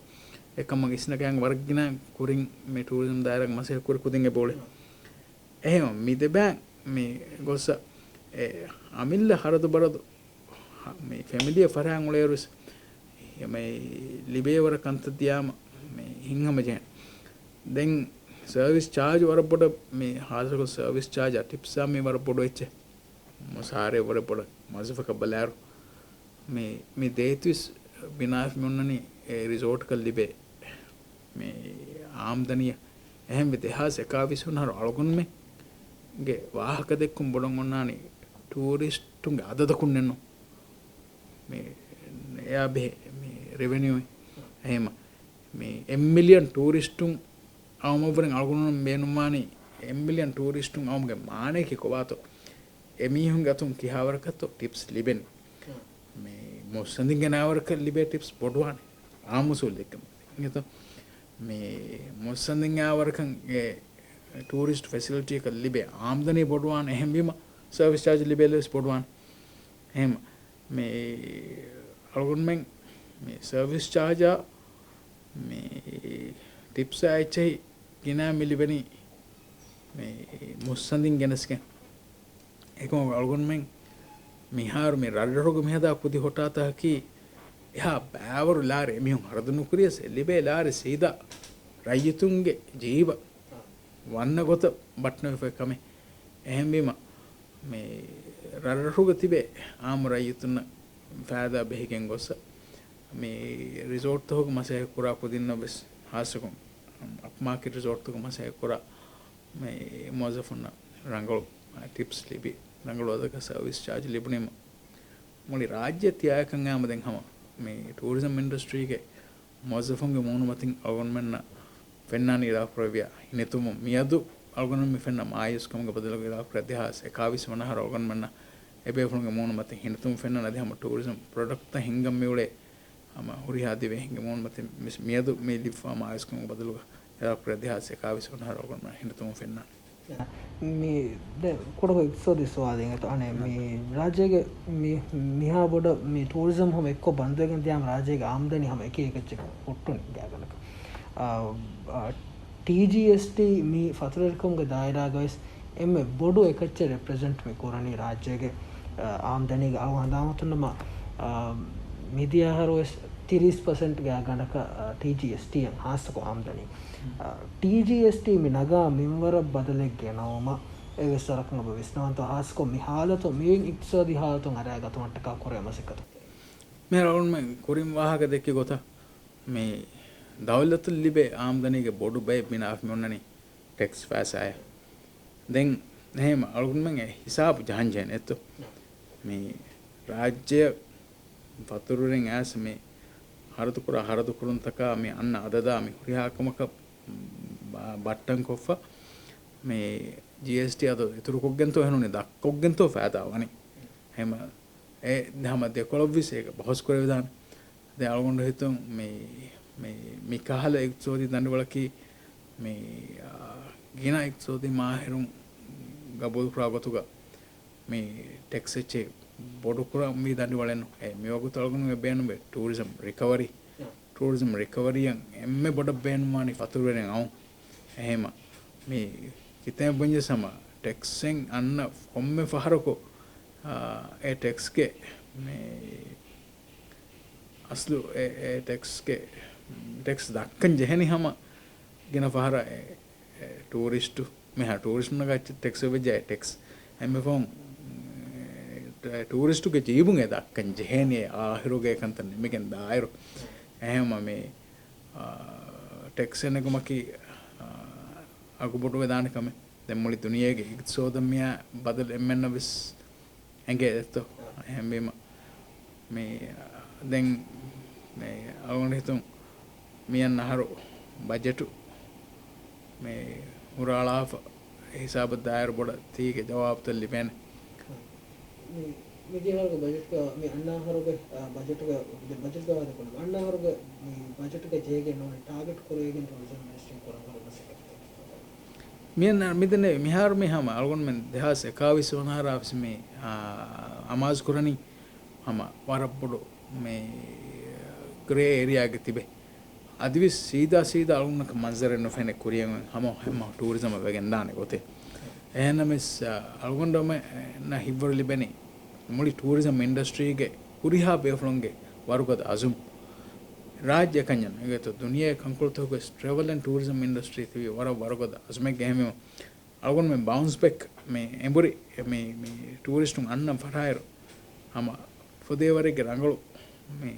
އެކަމަށް އިސްނަގައި ވަރަށް ގިނަ ކުރިން މި ޓޫރިޒަމް ދާއިރާގެ މަސައްކަތް ކުރި ކުދިން އެބައުޅޭ. އެހެން މި ދެބައި މި ގޮއްސަ އެ އަމިއްލަ ހަރަދު ބަރަދު މި ފެމިލީއަށް ފަރާތް އުޅޭއިރުވެސް މި ލިބޭ ވަރަށް ކަންތައް ދިޔާމަ މި ހިތްހަމަޖެހޭނެ. ދެން ސަރވިސް ޗާޖް ވަރަށް ބޮޑަށް މި ހާއްސަކޮށް ސަރވިސް ޗާޖާ ޓިޕްސާ މި ވަރަށް ބޮޑު އެއްޗެއް. މުސާރައެއް ވަރަށް ބޮޑަށް މުވައްޒަފަކަށް ބަލާއިރު މި، މި ދޭތިވެސް ބިނާވެފަ މި އޮންނަނީ އެ ރިސޯޓަކަށް ލިބޭ މި އާމްދަނީއަށް. އެހެންވެ ދެހާސް އެކާވީސް ވަނަ އަހަރު އަޅުގަނޑުމެންގެ ވާހަކަ ދެއްކުން ބޮޑަށް އޮންނާނީ ޓޫރިސްޓުންގެ އަދަދަކުންނެއްނު. މި އެއާ ބެހޭ މި ރެވެނިއު އެހެމަ މި އެއް މިލިއަން ޓޫރިސްޓުން އައުމަށްވުރެން އަޅުގަނޑުމެން ބޭނުންވާނީ އެއް މިލިއަން ޓޫރިސްޓުން އައުމުގެ މާނަޔަކީ ކޮބާތޯ؟ އެމީހުންގެ އަތުން ކިހާވަރަކަށްތޯ ޓިޕްސް ލިބެނީ؟ މި މުއްސަނދިން ގެނައިވަރަކަށް ލިބޭ ޓިޕްސް ބޮޑުވާނެ. އާއްމު އުސޫލެއްގެ މަތިން މި މުއްސަނދިން އާވަރަކަށް އެ ޓޫރިސްޓް ފެސިލިޓީއަކަށް ލިބޭ އާމްދަނީ ބޮޑުވާނެ. އެހެންވީމަ ސަރވިސް ޗާޖް ލިބޭލެވެސް ބޮޑުވާނެ. އެހެން މި އަޅުގަނޑުމެން މި ސަރވިސް ޗާޖާ މި ޓިޕްސާ އެއްޗެހި ގިނަ މި ލިބެނީ މި މުއްސަނދިން ގެނެސްގެން. އެކަމަކު އަޅުގަނޑުމެން މިހާރު މި ރަށްރަށުގަ މިހަދާ ކުދި ހޮޓާތަކަކީ އެހާ ބައިވަރު ލާރި އެމީހުން ހަރަދު ނުކުރިޔަސް އެ ލިބޭ ލާރި ސީދާ ރައްޔިތުންގެ ޖީބަށް ވަންނަ ގޮތަށް ބައްޓަންވެފައި ކަމެއް. އެހެންވީމަ މި ރަށްރަށުގަ ތިބޭ އާއްމު ރައްޔިތުންނަށް ފައިދާ ބެހިގެން ގޮއްސަ މި ރިސޯޓްތަކުގަ މަސައްކަތް ކުރާ ކުދިންނަށް ވެސް ހާއްސަކޮށް އަޕްމާކެޓް ރިސޯޓްތަކުގަ މަސައްކަތް ކުރާ މި މުވައްޒަފުންނަށް ރަނގަޅު ޓިޕްސް ލިބި، ރަނގަޅު އަދަދަކަށް ސަރވިސް ޗާޖް ލިބުނީމަ، މުޅި ރާއްޖެ ތިޔާއެކަން އާމަ ދެން ހަމަ މި ޓޫރިޒަމް އިންޑަސްޓްރީގެ މުވައްޒަފުންގެ މޫނުމަތިން އަޅުގަނޑުމެންނަށް ފެންނާނީ އިރާދަކުރެއްވިޔާ ހިނިތުންވުން. މިއަދު އަޅުގަނޑުމެން މި ފެންނަ މާޔޫސްކަމުގެ ބަދަލުގަ އިރާދަކުރާ ދެހާސް އެކާވީސް ވަނަ އަހަރު އަޅުގަނޑުމެންނަށް އެބޭފުޅުންގެ މޫނުމަތިން ހިނިތުންވުން ފެންނާނެ. އަދި ހަމަ ޓޫރިޒަމް ޕްރޮޑަކްޓްތައް ހިންގަން މިއުޅޭ ހަމަ ހުރިހާ ދިވެހިންގެ މޫނުމަތިން މި-، މިއަދު މި ލިބިފާ މާޔޫސްކަމުގެ ބަދަލުގަ އިރާދަކުރާ ދެހާސް އެކާވީސް ވަނަ އަހަރު އަޅުގަނޑުމެން ހިނިތުންވުން ފެންނާނެ. މި ދެ ކުޑަކޮށް އިޤްތިޞާދީ ސުވާލެއް އިނގޭތޯ. އަނެއް މި ރާއްޖޭގެ މި، މިހާ ބޮޑަށް މި ޓޫރިޒަމް ހަމަ އެއްކޮށް ބަންދުވެގެން ދިޔާމަ ރާއްޖޭގެ އާމްދަނީ ހަމަ އެކި އެކައްޗަކަށް ހުއްޓުނީ ގާތްގަނޑަކަށް. އާ، އާ، ޓީޖީއެސްޓީ މި ފަތުރުވެރިކަމުގެ ދާއިރާގަވެސް އެންމެ ބޮޑު އެކައްޗެއް ރެޕްރެޒެންޓް މި ކުރަނީ ރާއްޖޭގެ، އާ، އާމްދަނީގެ އަޅު ހަނދާންވަތުންނަމަ، އާ، މިދިޔަ އަހަރުވެސް ތިރީސް ޕަސެންޓް ގާތްގަނޑަކަށް، އާ، ޓީޖީއެސްޓީއަށް ހާއްސަކޮށް އާމްދަނީ. އާ، ޓީޖީއެސްޓީ މި ނަގާ މިންވަރަށް ބަދަލެއް ގެނައުމަށް އެވެސް ވަރަކަށް އެބަ ވިސްނަވަންތޯ ހާއްސަކޮށް މި ހާލަތު މިއޮތް އިޤްތިޞާދީ ހާލަތުން އަރައިގަތުމަށްޓަކާ ކުރޭ މަސައްކަތު. މިހާރު އަޅުގަނޑުމެން ކުރިން ވާހަކަ ދެއްކި ގޮތަށް މި ދައުލަތުން ލިބޭ އާމްދަނީގެ ބޮޑު ބައެއް ބިނާވެފަ މި އޮންނަނީ ޓެކްސް ފައިސާއެއް. ދެން އެހެން އަޅުގަނޑުމެން އެ ހިސާބު ޖަހަންޖެހޭނެ އެއްތޯ. މި ރާއްޖެއަށް ފަތުރުވެރިން އައިސް މި ހަރަދުކުރާ ހަރަދުކުރުންތަކާ މި އަންނަ އަދަދާ މި ހުރިހާ ކަމަކަށް ބަ-، ބައްޓަންކޮށްފަ މި ޖީއެސްޓީ އަދަދު އިތުރުކޮށްގެންތޯ އެހެންނޫނީ ދަށްކޮށްގެންތޯ ފައިދާ ވަނީ. ހަމަ އެ ހަމަ ދެކޮޅަށްވެސް އޭގެ ބަހުސް ކުރެވިދާނެ. ދެން އަޅުގަނޑު ހިތުން މި މި، މިކަހަލަ އިގްތިސޯދީ ދަނޑިވަޅަކީ މި، އާ، ގިނަ އިގްތިސޯދީ މާހިރުން ގަބޫލުކުރާ ގޮތުގަ މި ޓެކްސް އެއްޗެއް ބޮޑުކުރަންވީ ދަނޑިވަޅެއްނު. އެ މިވަގުތު އަޅުގަނޑުމެން ބޭނުންވޭ ޓޫރިޒަމް ރިކަވަރީ. ޓޫރިޒަމް ރިކަވަރީއަށް އެންމެ ބޮޑަށް ބޭނުންވާނީ ފަތުރުވެރިން އައުން. އެހެމަ މި ކިތައް ބުންޏެސް ހަމަ ޓެކްސްއިން އަންނަ ކޮންމެ ފަހަރަކު، އާ، އެ ޓެކްސްގެ މި އަސްލު އެ، އެ ޓެކްސްގެ، ޓެކްސް ދައްކަން ޖެހެނީ ހަމަ ގިނަ ފަހަރަށް އެ، އެ ޓޫރިސްޓު، މިހާ ޓޫރިސްޓުންނަކަށް ޓެކްސް ވެއްޖެ އެ ޓެކްސް. އެންމެ ފަހުން، އެ، ޓޫރިސްޓުގެ ޖީބުން އެ ދައްކަން ޖެހޭނީ އެ އާހިރުގެ ކަންތައް ނިމިގެން ދާއިރު. އެހެންވީމަ މި، އާ، ޓެކްސް ނެގުމަކީ، އާ، އަގުބޮޑުވެދާނެ ކަމެއް. ދެން މުޅި ދުނިޔޭގެ އިގްތިސޯދަށް މިއާ ބަދަލު އެންމެންނަށް ވެސް އެނގޭ ދެއްތޯ؟ އެހެންވީމަ، މި، ދެން މި އަޅުގަނޑު ހިތުން މިއަންނަ އަހަރު ބަޖެޓު މި ހުރާޅާފަ ހިސާބަށް ދާއިރު ބޮޑަށް ތީގެ ޖަވާބުތައް ލިބޭނެ. މި، މިދިޔަ އަހަރުގެ ބަޖެޓްގަ، މި އަންނަ އަހަރުގެ، އާ، ބަޖެޓުގަ، ބަޖެޓްގަ ވާދަކުރުން އަންނަ އަހަރުގެ މި ބަޖެޓުގަ ޖެހިގެން ނޫނީ ޓާގެޓް ކުރެވިގެން ޓޫރިޒަމް މިނިސްޓްރީން ކުރަން ހުރި މަސައްކަތް. މިއަން، މިދެންނެވި މިހާރު މި ހަމަ އަޅުގަނޑުމެން ދެހާސް އެކާވީސް ވަނަ އަހަރާ ވެސް މި، އާ، އަމާޒު ކުރަނީ ހަމަ ވަރަށް ބޮޑު މި ގްރޭ އޭރިއާގެ ތިބެ. އަދިވެސް ސީދާ ސީދާ އަޅުގަނޑަކަށް މަންޒަރެއް ނުފެނޭ ކުރިއަށް ހަމަ ހަމަ ޓޫރިޒަމަށް ވެގެންދާނެ ގޮތެއް. އެހެންނަމަވެސް، އަޅުގަނޑުމެންނަށް ހިތްވަރު ލިބެނީ މުޅި ޓޫރިޒަމް އިންޑަސްޓްރީގެ ހުރިހާ ބޭފުޅުންގެ ވަރުގަދަ އަޒުމް. ރާއްޖެއަކަށް ނޫން، އެގޮތަށް ދުނިޔޭ ކަންކޮޅުތަކުގެ ޓްރެވަލް އެންޑް ޓޫރިޒަމް އިންޑަސްޓްރީ ތިބީ ވަރަށް ވަރުގަދަ އަޒުމެއްގަ. އެހެންވީމަ އަޅުގަނޑުމެން ބައުންސް ބެކް މި އެނބުރި މި، މި ޓޫރިސްޓުން އަންނަން ފަށާއިރު، ހަމަ ފުދޭވަރެއްގެ ރަނގަޅު މި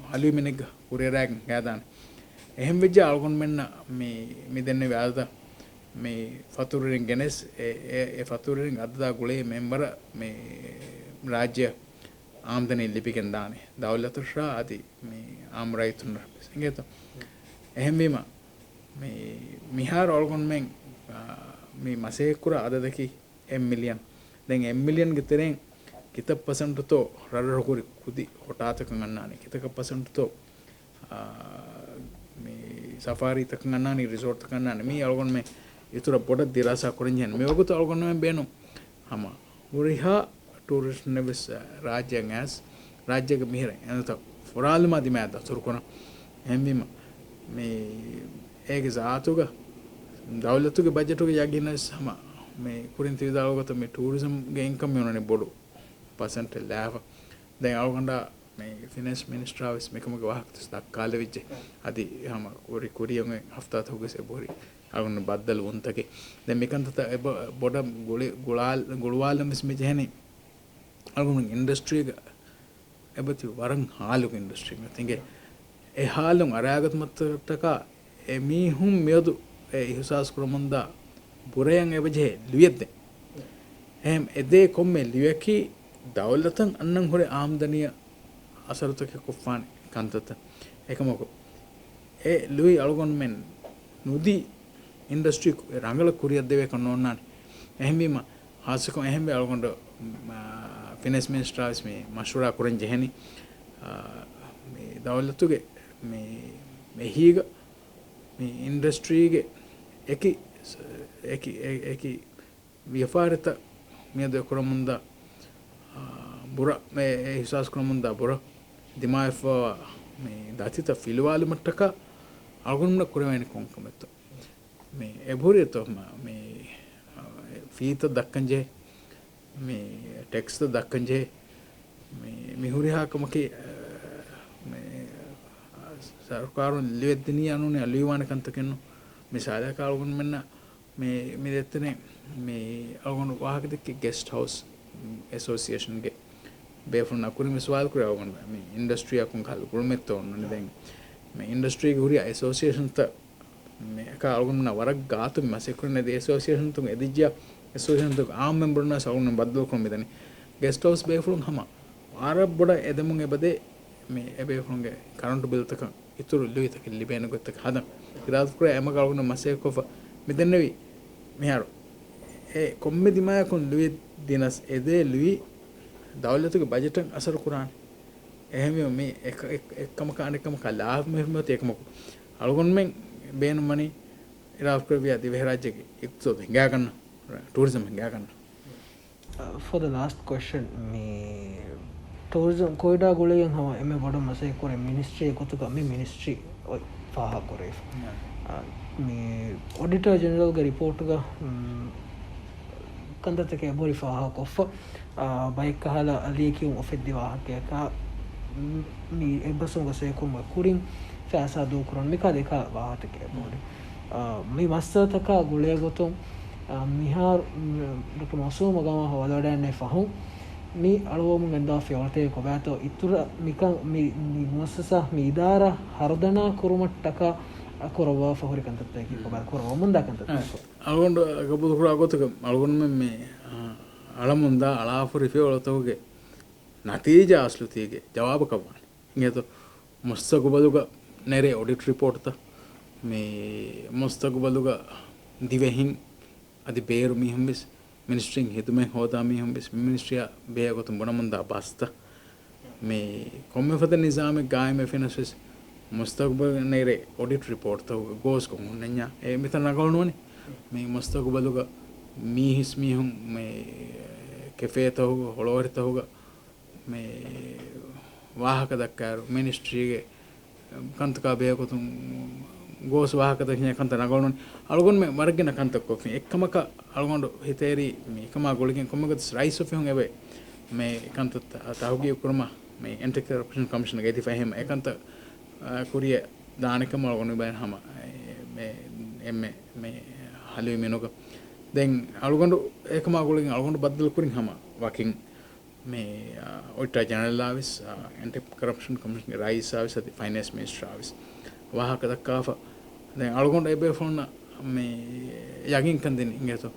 ހަލުވިމިނެއްގަ ކުރިއަރާގެން ހިނގާދާނެ. އެހެން ވެއްޖެ އަޅުގަނޑުމެންނަށް މި، މި ދެންނެވި އަދަދަށް މި ފަތުރުވެރިން ގެނެސް، އެ، އެ، އެ ފަތުރުވެރިން އަދަދާ ގުޅޭ މެންބަރަށް މި ރާއްޖެ އާމްދަނީ ލިބިގެން ދާނެ. ދައުލަތަށާ އަދި މި އާއްމު ރައްޔިތުންނަށް ވެސް އިނގޭތޯ؟ އެހެންވީމަ، މި، މިހާރު އަޅުގަނޑުމެން، އާ، މި މަސައްކަތްކުރާ އަދަދަކީ އެއް މިލިއަން. ދެން އެއް މިލިއަންގެ ތެރެއިން ކިތައް ޕަސެންޓުތޯ ރަށްރަށު ކުރި ކުދި ހޮޓާތަކަށް އަންނާނެ؟ ކިތަކަށް ޕަސެންޓުތޯ، އާ، މި ސަފާރީތަކަށް އަންނާނީ، ރިސޯޓްތަކަށް އަންނާނީ؟ މީ އަޅުގަނޑުމެން އިތުރަށް ބޮޑަށް ދިރާސާ ކުރަން ޖެހޭނެ. މިވަގުތު އަޅުގަނޑުމެން ބޭނުން ހަމަ ހުރިހާ ޓޫރިސްޓުންނެއް ވެސް ރާއްޖެއަށް އައިސް، ރާއްޖޭގެ މިހިރަ އެންމެ ފުރާލުމާ ދިމާއަށް ދަތުރުކުރަން. އެހެންވީމަ، މި އޭގެ ޒާތުގަ ދައުލަތުގެ ބަޖެޓުގެ ޔަގީން ވެސް ހަމަ މި ކުރިން ތި ވިދާޅުވި ގޮތަށް މި ޓޫރިޒަމްގެ އިންކަމް މި އޮންނަނީ ބޮޑު ޕަސެންޓެއް ލާފަ. ދެން އަޅުގަނޑާ މި ފިނޭންސް މިނިސްޓަރ ވެސް މިކަމުގެ ވާހަކަ ވެސް ދައްކާލެވިއްޖެ. އަދި ހަމަ ކުރި، ކުރިއަށް ހަފްތާތަކުގެ ވެސް އެބަހުރި އަޅުގަނޑު ބައްދަލު ވުންތަކެއް. ދެން މިކަންތައްތައް އެބަ، ބޮޑަށް ގުޅި، ގުޅާލް، ގުޅުވާލަން ވެސް މި ޖެހެނީ. އަޅުގަނޑު އިންޑަސްޓްރީގަ އެބަތި ވަރަށް ހާލުގެ އިންޑަސްޓްރީ މި ތިނގެ. އެ ހާލުން އަރާގަތުމަށްޓަކާ އެ މީހުން މިއަދު އެ އިހުސާސް ކުރަމުންދާ ބުރަޔަށް އެބަޖެހޭ ލުޔެއް ދޭން. އެހެން އެދޭ ކޮންމެ ލުޔަކީ ދައުލަތަށް އަންނަން ހުރެ އާމްދަނީއަށް އަސަރުތަކެއް ކޮށްފާނެ ކަންތައްތައް. އެކަމަކު، އެ ލުއި އަޅުގަނޑުމެން ނުދީ އިންޑަސްޓްރީ ރަނގަޅަށް ކުރިއަށްދެވޭކަން ނޯންނާނެ. އެހެންވީމަ، ހާއްސަކޮށް އެހެންވެ އަޅުގަނޑު، މާ، ފިނޭންސް މިނިސްޓަރ ވެސް މި މަޝްވަރާ ކުރަން ޖެހެނީ، އާ، މި ދައުލަތުގެ މި އެހީގަ މި އިންޑަސްޓްރީގެ އެކި، އެކި، އެ-، އެކި ވިޔަފާރިތައް މިއަދު އެކުރަމުންދާ، އާ، ބުރަ، އެ، އެ އިހުސާސް ކުރަމުންދާ ބުރަ، ދިމާވެފަވާ މި ދަތިތައް ފިލުވާލުމަށްޓަކާ އަޅުގަނޑުމެންނަށް ކުރެވޭނެ ކޮންކަމެއްތޯ؟ މި އެބަހުރިއެއްތޯ މަ-، މި، އާ، ފީތައް ދައްކަންޖެހޭ، މި ޓެކްސްތައް ދައްކަންޖެހޭ، މި، މި ހުރިހާ ކަމަކީ، އާ، މި، އާ، ސަރުކާރުން ލިޔެއްދިނީ އަނޫނީ އަލުވިވާނެ ކަންތަކެއްނު. މިސާލަކަށް އަޅުގަނޑުމެންނަށް މި، މި ދެއްތެނެ މި އަޅުގަނޑު ވާހަކަ ދެއްކި ގެސްޓް ހައުސް އެސޯސިއޭޝަންގެ ބޭފުޅުންނާ ކުރިން މި ސުވާލު ކުރި އަޅުގަނޑު މި އިންޑަސްޓްރީއަކުން ކަހަލަ ގުޅުމެއްތޯ އޮންނަނީ. ދެން މި އިންޑަސްޓްރީގެ ހުރި އެސޯސިއޭޝަންތައް މި އެކާ އަޅުގަނޑުމެންނާ ވަރަށް ގާތު މި މަސައްކަތް ކުރަން އެދި އެސޯސިއޭޝަންތަކުން އެދިއްޖެ އެސޯސިއޭޝަންތަކު އާއްމު މެމްބަރުންނާ ވެސް އަޅުގަނޑު ބައްދަލުކުރަން މިދަނީ. ގެސްޓް ހައުސް ބޭފުޅުން ހަމަ ވަރަށް ބޮޑަށް އެދެމުން އެބަދޭ މި އެބޭފުޅުންގެ ކަރަންޓު ބިލްތަކަށް އިތުރު ލުއިތަކެއް ލިބޭނެ ގޮތްތަކެއް ހަދަން އިރާދަކުރާ އެމަގަށް އަޅުގަނޑު މަސައްކަތްކޮށްފަ މިދެންނެވި މިހާރު އެ ކޮންމެ ދިމާޔަކުން ލުއި ދިނަސް އެދޭ ލުއި ދައުލަތުގެ ބަޖެޓަށް އަސަރު ކުރާނެ. އެހެންވީމަ މި އެކ-، އެކް-، އެއްކަމަކާ އަނެއްކަމަކާ ލާމެހުމަތި އެކަމަކު އަޅުގަނޑުމެން ބޭނުންވަނީ އިރާދަކުރެއްވިޔާ ދިވެހިރާއްޖޭގެ އިޤްތިޞާދު ހިނގާގަންނަ، ޓޫރިޒަމް ހިނގާގަންނަ. ފޯ ދަ ލާސްޓް ކޮއެސްޗަން، މި ޓޫރިޒަމް ކޮއިޑާ ގުޅިގެން ހަމަ އެންމެ ބޮޑަށް މަސައްކަތް ކުރޭ މިނިސްޓްރީ ގޮތުގަ މި މިނިސްޓްރީ އޮތް ފާހަގަ ކުރެވިފަ. މި އޮޑިޓަރ ޖެނެރަލްގެ ރިޕޯޓުގަ ކަންތައްތަކެއް އެބަހުރި ފާހަގަކޮށްފަ. ބައެއްކަހަލަ ލިޔެކިޔުން އުފެއްދި ވާހަކައަކާ މި އެއްބަސްވުމުގަ ސޭކުރުމުގެ ކުރިން ފައިސާ ދޫކުރުން މިކާ ދެކާ ވާހަކަތަކެއް އެބަހުރި. މި މައްސަލަތަކާ ގުޅޭގޮތުން މިހާރު ޑޮކްޓަރ މައުސޫމް މަގާމާ ހަވާލުވަޑައިގަންނަވާ ފަހުން މި އަޅުވަމުން ގެންދަވާފައި އޮޅުތަކެއް ކޮބާތޯ އިތުރަށް މިކަން މި، މި މުއައްސަސާ މި އިދާރާ ހަރުދަނާ ކުރުމަށްޓަކާ ކުރައްވާފަ ހުރި ކަންތައްތަކަކީ ކޮބާ ކުރައްވަމުންދާ ކަންތައްތަކެއް. އަޅުގަނޑު ގަބޫލުކުރާ ގޮތުގަ އަޅުގަނޑުމެން މި އަޅަމުންދާ އަޅާފަ ހުރި ފިޔަވަޅުތަކުގެ ނަތީޖާ އަސްލުތީގެ ޖަވާބަކަށް ވާނެ. އިނގޭތޯ މުސްތަގުބަލުގަ ނެރޭ އޮޑިޓް ރިޕޯޓްތައް މި މުސްތަގުބަލުގަ ދިވެހިން އަދި ބޭރު މީހުން ވެސް މިނިސްޓްރީން ހިދުމަތް ހޯދާ މީހުން ވެސް މި މިނިސްޓްރީއާ ބެހޭ ގޮތުން ބުނަމުންދާ ބަސްތައް މި ކޮންމެ ފަދަ ނިޒާމެއް ގާއިމްވެފިނަސް ވެސް މުސްތަގުބަލުގަ ނެރޭ އޮޑިޓް ރިޕޯޓްތަކުގެ ގޯސްކޮށް ހުންނަންޏާ އެ މިތަން ރަނގަޅުނުވަނީ. މި މުސްތަގުބަލުގަ މީ ހިސް މީހުން މި ކެފޭތަކުގަ ހޮޅުވަރިތަކުގަ މި ވާހަކަ ދައްކާއިރު މިނިސްޓްރީގެ ކަންތަކާ ބެހޭގޮތުން ގޯސް ވާހަކަ ދައްކާ ކަންތައް ރަނގަޅުން އަޅުގަނޑުމެން ވަރަށް ގިނަ ކަންތައް ކޮށްފިން. އެއްކަމަކަށް އަޅުގަނޑު ހިތޭރީ މި އެކަމާ ގުޅިގެން ކޮންމެ ގޮތަސް ރައީސް އޮފީހުން އެބަ މި ކަންތައް ތަ-، ތަހުގީގު ކުރުމަށް މި އެންޓި ކަރަޕްޝަން ކޮމިޝަންގެ އެދިފަ އެހެން އެކަންތައް ކުރިއަށް ދާނެކަމަށް އަޅުގަނޑު މި ބައިން ހަމަ މި އެންމެ މި ހަލުވި މިނުގަ. ދެން އަޅުގަނޑު އެކަމާ ގުޅިގެން އަޅުގަނޑު ބައްދަލު ކުރިން ހަމަ ވަކިން މި، އާ، އޮޑިޓަރ ޖެނެރަލްއާ ވެސް، އާ، އެންޓި ކަރަޕްޝަން ކޮމިޝަންގެ ރައީސާ ވެސް އަދި ފައިނޭންސް މިނިސްޓަރާ ވެސް ވާހަކަ ދައްކާފަ. ދެން އަޅުގަނޑު އެބޭފުޅުންނަށް މި ޔަގީންކަން ދިނީ އިނގޭތޯ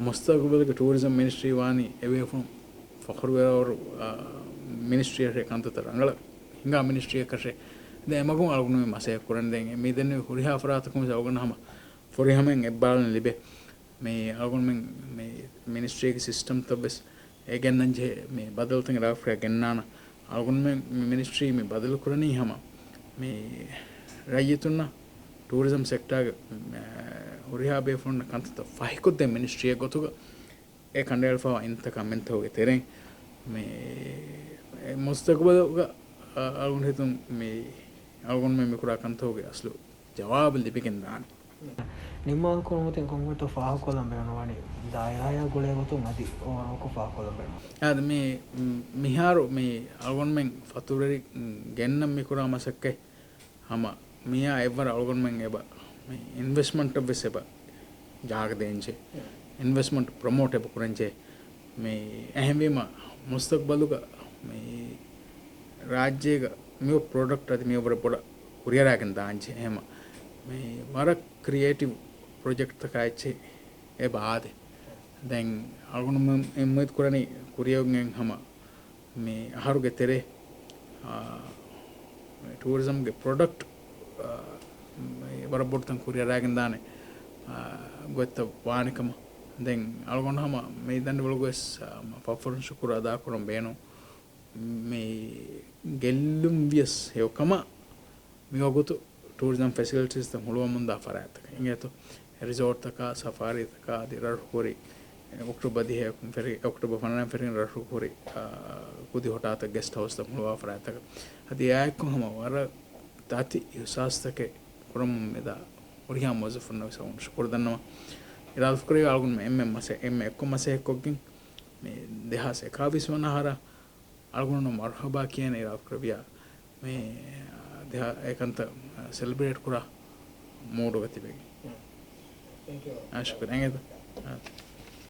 މުސްތަގުބަލުގެ ޓޫރިޒަމް މިނިސްޓްރީ ވާނީ އެބޭފުޅުން ފަޚުރުވެރިވާވަރު، އާ، މިނިސްޓްރީއަށޭ ކަންތައްތައް ރަނގަޅަށް ހިނގާ މިނިސްޓްރީއަކަށޭ. ދެން އެމަގުން އަޅުގަނޑު މި މަސައްކަތް ކުރަން ދެން މި ދެންނެވި ހުރިހާ ފަރާތަކުން ވެސް އަޅުގަނޑު ހަމަ ފުރިހަމައިން އެއްބާލަން ލިބޭ. މި އަޅުގަނޑުމެން މި މިނިސްޓްރީގެ ސިސްޓަމްތައް ވެސް އެ ގެންނަން ޖެހޭ މި ބަދަލުތައް އިރާދަކުރާ ގެންނާނަ. އަޅުގަނޑުމެން މި މިނިސްޓްރީ މި ބަދަލު ކުރަނީ ހަމަ މި ރައްޔިތުންނަށް ޓޫރިޒަމް ސެކްޓާގެ މި ހުރިހާ ބޭފުޅުންނަށް ކަންތައްތައް ފަހިކޮށްދޭ މިނިސްޓްރީއެއް ގޮތުގަ އެ ކަނޑައެޅިފައިވާ އިންތަކާ މިންތަކުގެ ތެރެއިން މި މުސްތަގުބަލުގަ އަ-، އަޅުގަނޑު ހިތުން މި އަޅުގަނޑުމެން މި ކުރާ ކަންތަކުގެ އަސްލު ޖަވާބު ލިބިގެން ދާނެ. ނިންމާލުކުރުމަށް ކޮންމެތޯ ފާހަގަކޮށްލަން ބޭނުންވަނީ ދާއިރާއާ ގުޅޭގޮތުން އަދި އޯވަރޯލްކޮށް ފާހަގަކޮށްލަން ބޭނުން. އާދެ، މި، މިހާރު މި އަޅުގަނޑުމެން ފަތުރުވެރި ގެންނަން މި ކުރާ މަސައްކަތް ހަމަ މިއާ އެއްވަރަށް އަޅުގަނޑުމެން އެބަ މި އިންވެސްޓްމަންޓަށް ވެސް އެބަ ޖާގަ ދޭންޖެ، އިންވެސްޓްމަންޓް ޕްރޮމޯޓް އެބަ ކުރަންޖެ. މި އެހެންވީމަ މުސްތަގްބަލުގަ މި ރާއްޖޭގަ މިއޮތް ޕްރޮޑަކްޓް އަދި މިއޮއްވަރަށް ބޮޑަށް ކުރިއަރާގެން ދާންޖެ. އެހެމަ މި ވަރަށް ކްރިއޭޓިވް ޕްރޮޖެކްޓްތަކާ އެއްޗެއް އެބަ އާދޭ. ދެން އަޅުގަނޑު އުއްމީދު ކުރަނީ ކުރިއަށް އެން ހަމަ މި އަހަރުގެ ތެރޭ، އާ، ޓޫރިޒަމްގެ ޕްރޮޑަކްޓް، އާ، މި ވަރަށް ބޮޑު ތަން ކުރިއަރާގެން ދާނެ، އާ، ގޮތްތައް ވާނެ ކަމަށް. ދެން އަޅުގަނޑު ހަމަ މި ދަނޑިވަޅުގަވެސް، އާ، ފަށްފުރިން ޝުކުރު އަދާކުރަން ބޭނުން. މި ގެއްލުން ވިޔަސް ހެޔޮކަމަށް މިވަގުތު ޓޫރިޒަމް ފެސިލިޓީސްތައް ހުޅުވަމުންދާ ފަރާތްތަކަށް އިނގޭތޯ. ރިސޯޓްތަކާ، ސަފާރީތަކާ އަދި ރަށު ހުރި އޮކްޓޯބަރ ދިހައަކުން ފެށި، އޮކްޓޯބަރ ފަނަރަ ފެށިގެން ރަށު ހުރި، އާ، ކުދި ހޮޓާތައް، ގެސްޓް ހައުސްތައް ހުޅުވާ ފަރާތްތަކަށް. އަދި އެއާއެއްކޮށް ހަމަ ވަރަށް ދަތި އިހުސާސްތަކެއް ކުރަމުން މެދާ ހުރިހާ މުވައްޒަފުންނަށް ވެސް އަޅުގަނޑު ޝުކުރު ދަންނަވަން. އިރާދަކުރެއްވި އަޅުގަނޑު އެންމެ މަސަ-، އެންމެ އެއްކޮށް މަސައްކަތްކޮށްގެން މި ދެހާސް އެކާވީސް ވަނަ އަހަރަށް އަޅުގަނޑު މަރުހަބާ ކިޔަން އިރާދަކުރެއްވިޔާ މި ދެހާ އެކަންތައް ސެލެބްރޭޓް ކުރާ މޫޑުގަ ތިބެގެން. އާ، ޝުކުރިއްޔާ. އެނގޭތަ؟ އާ.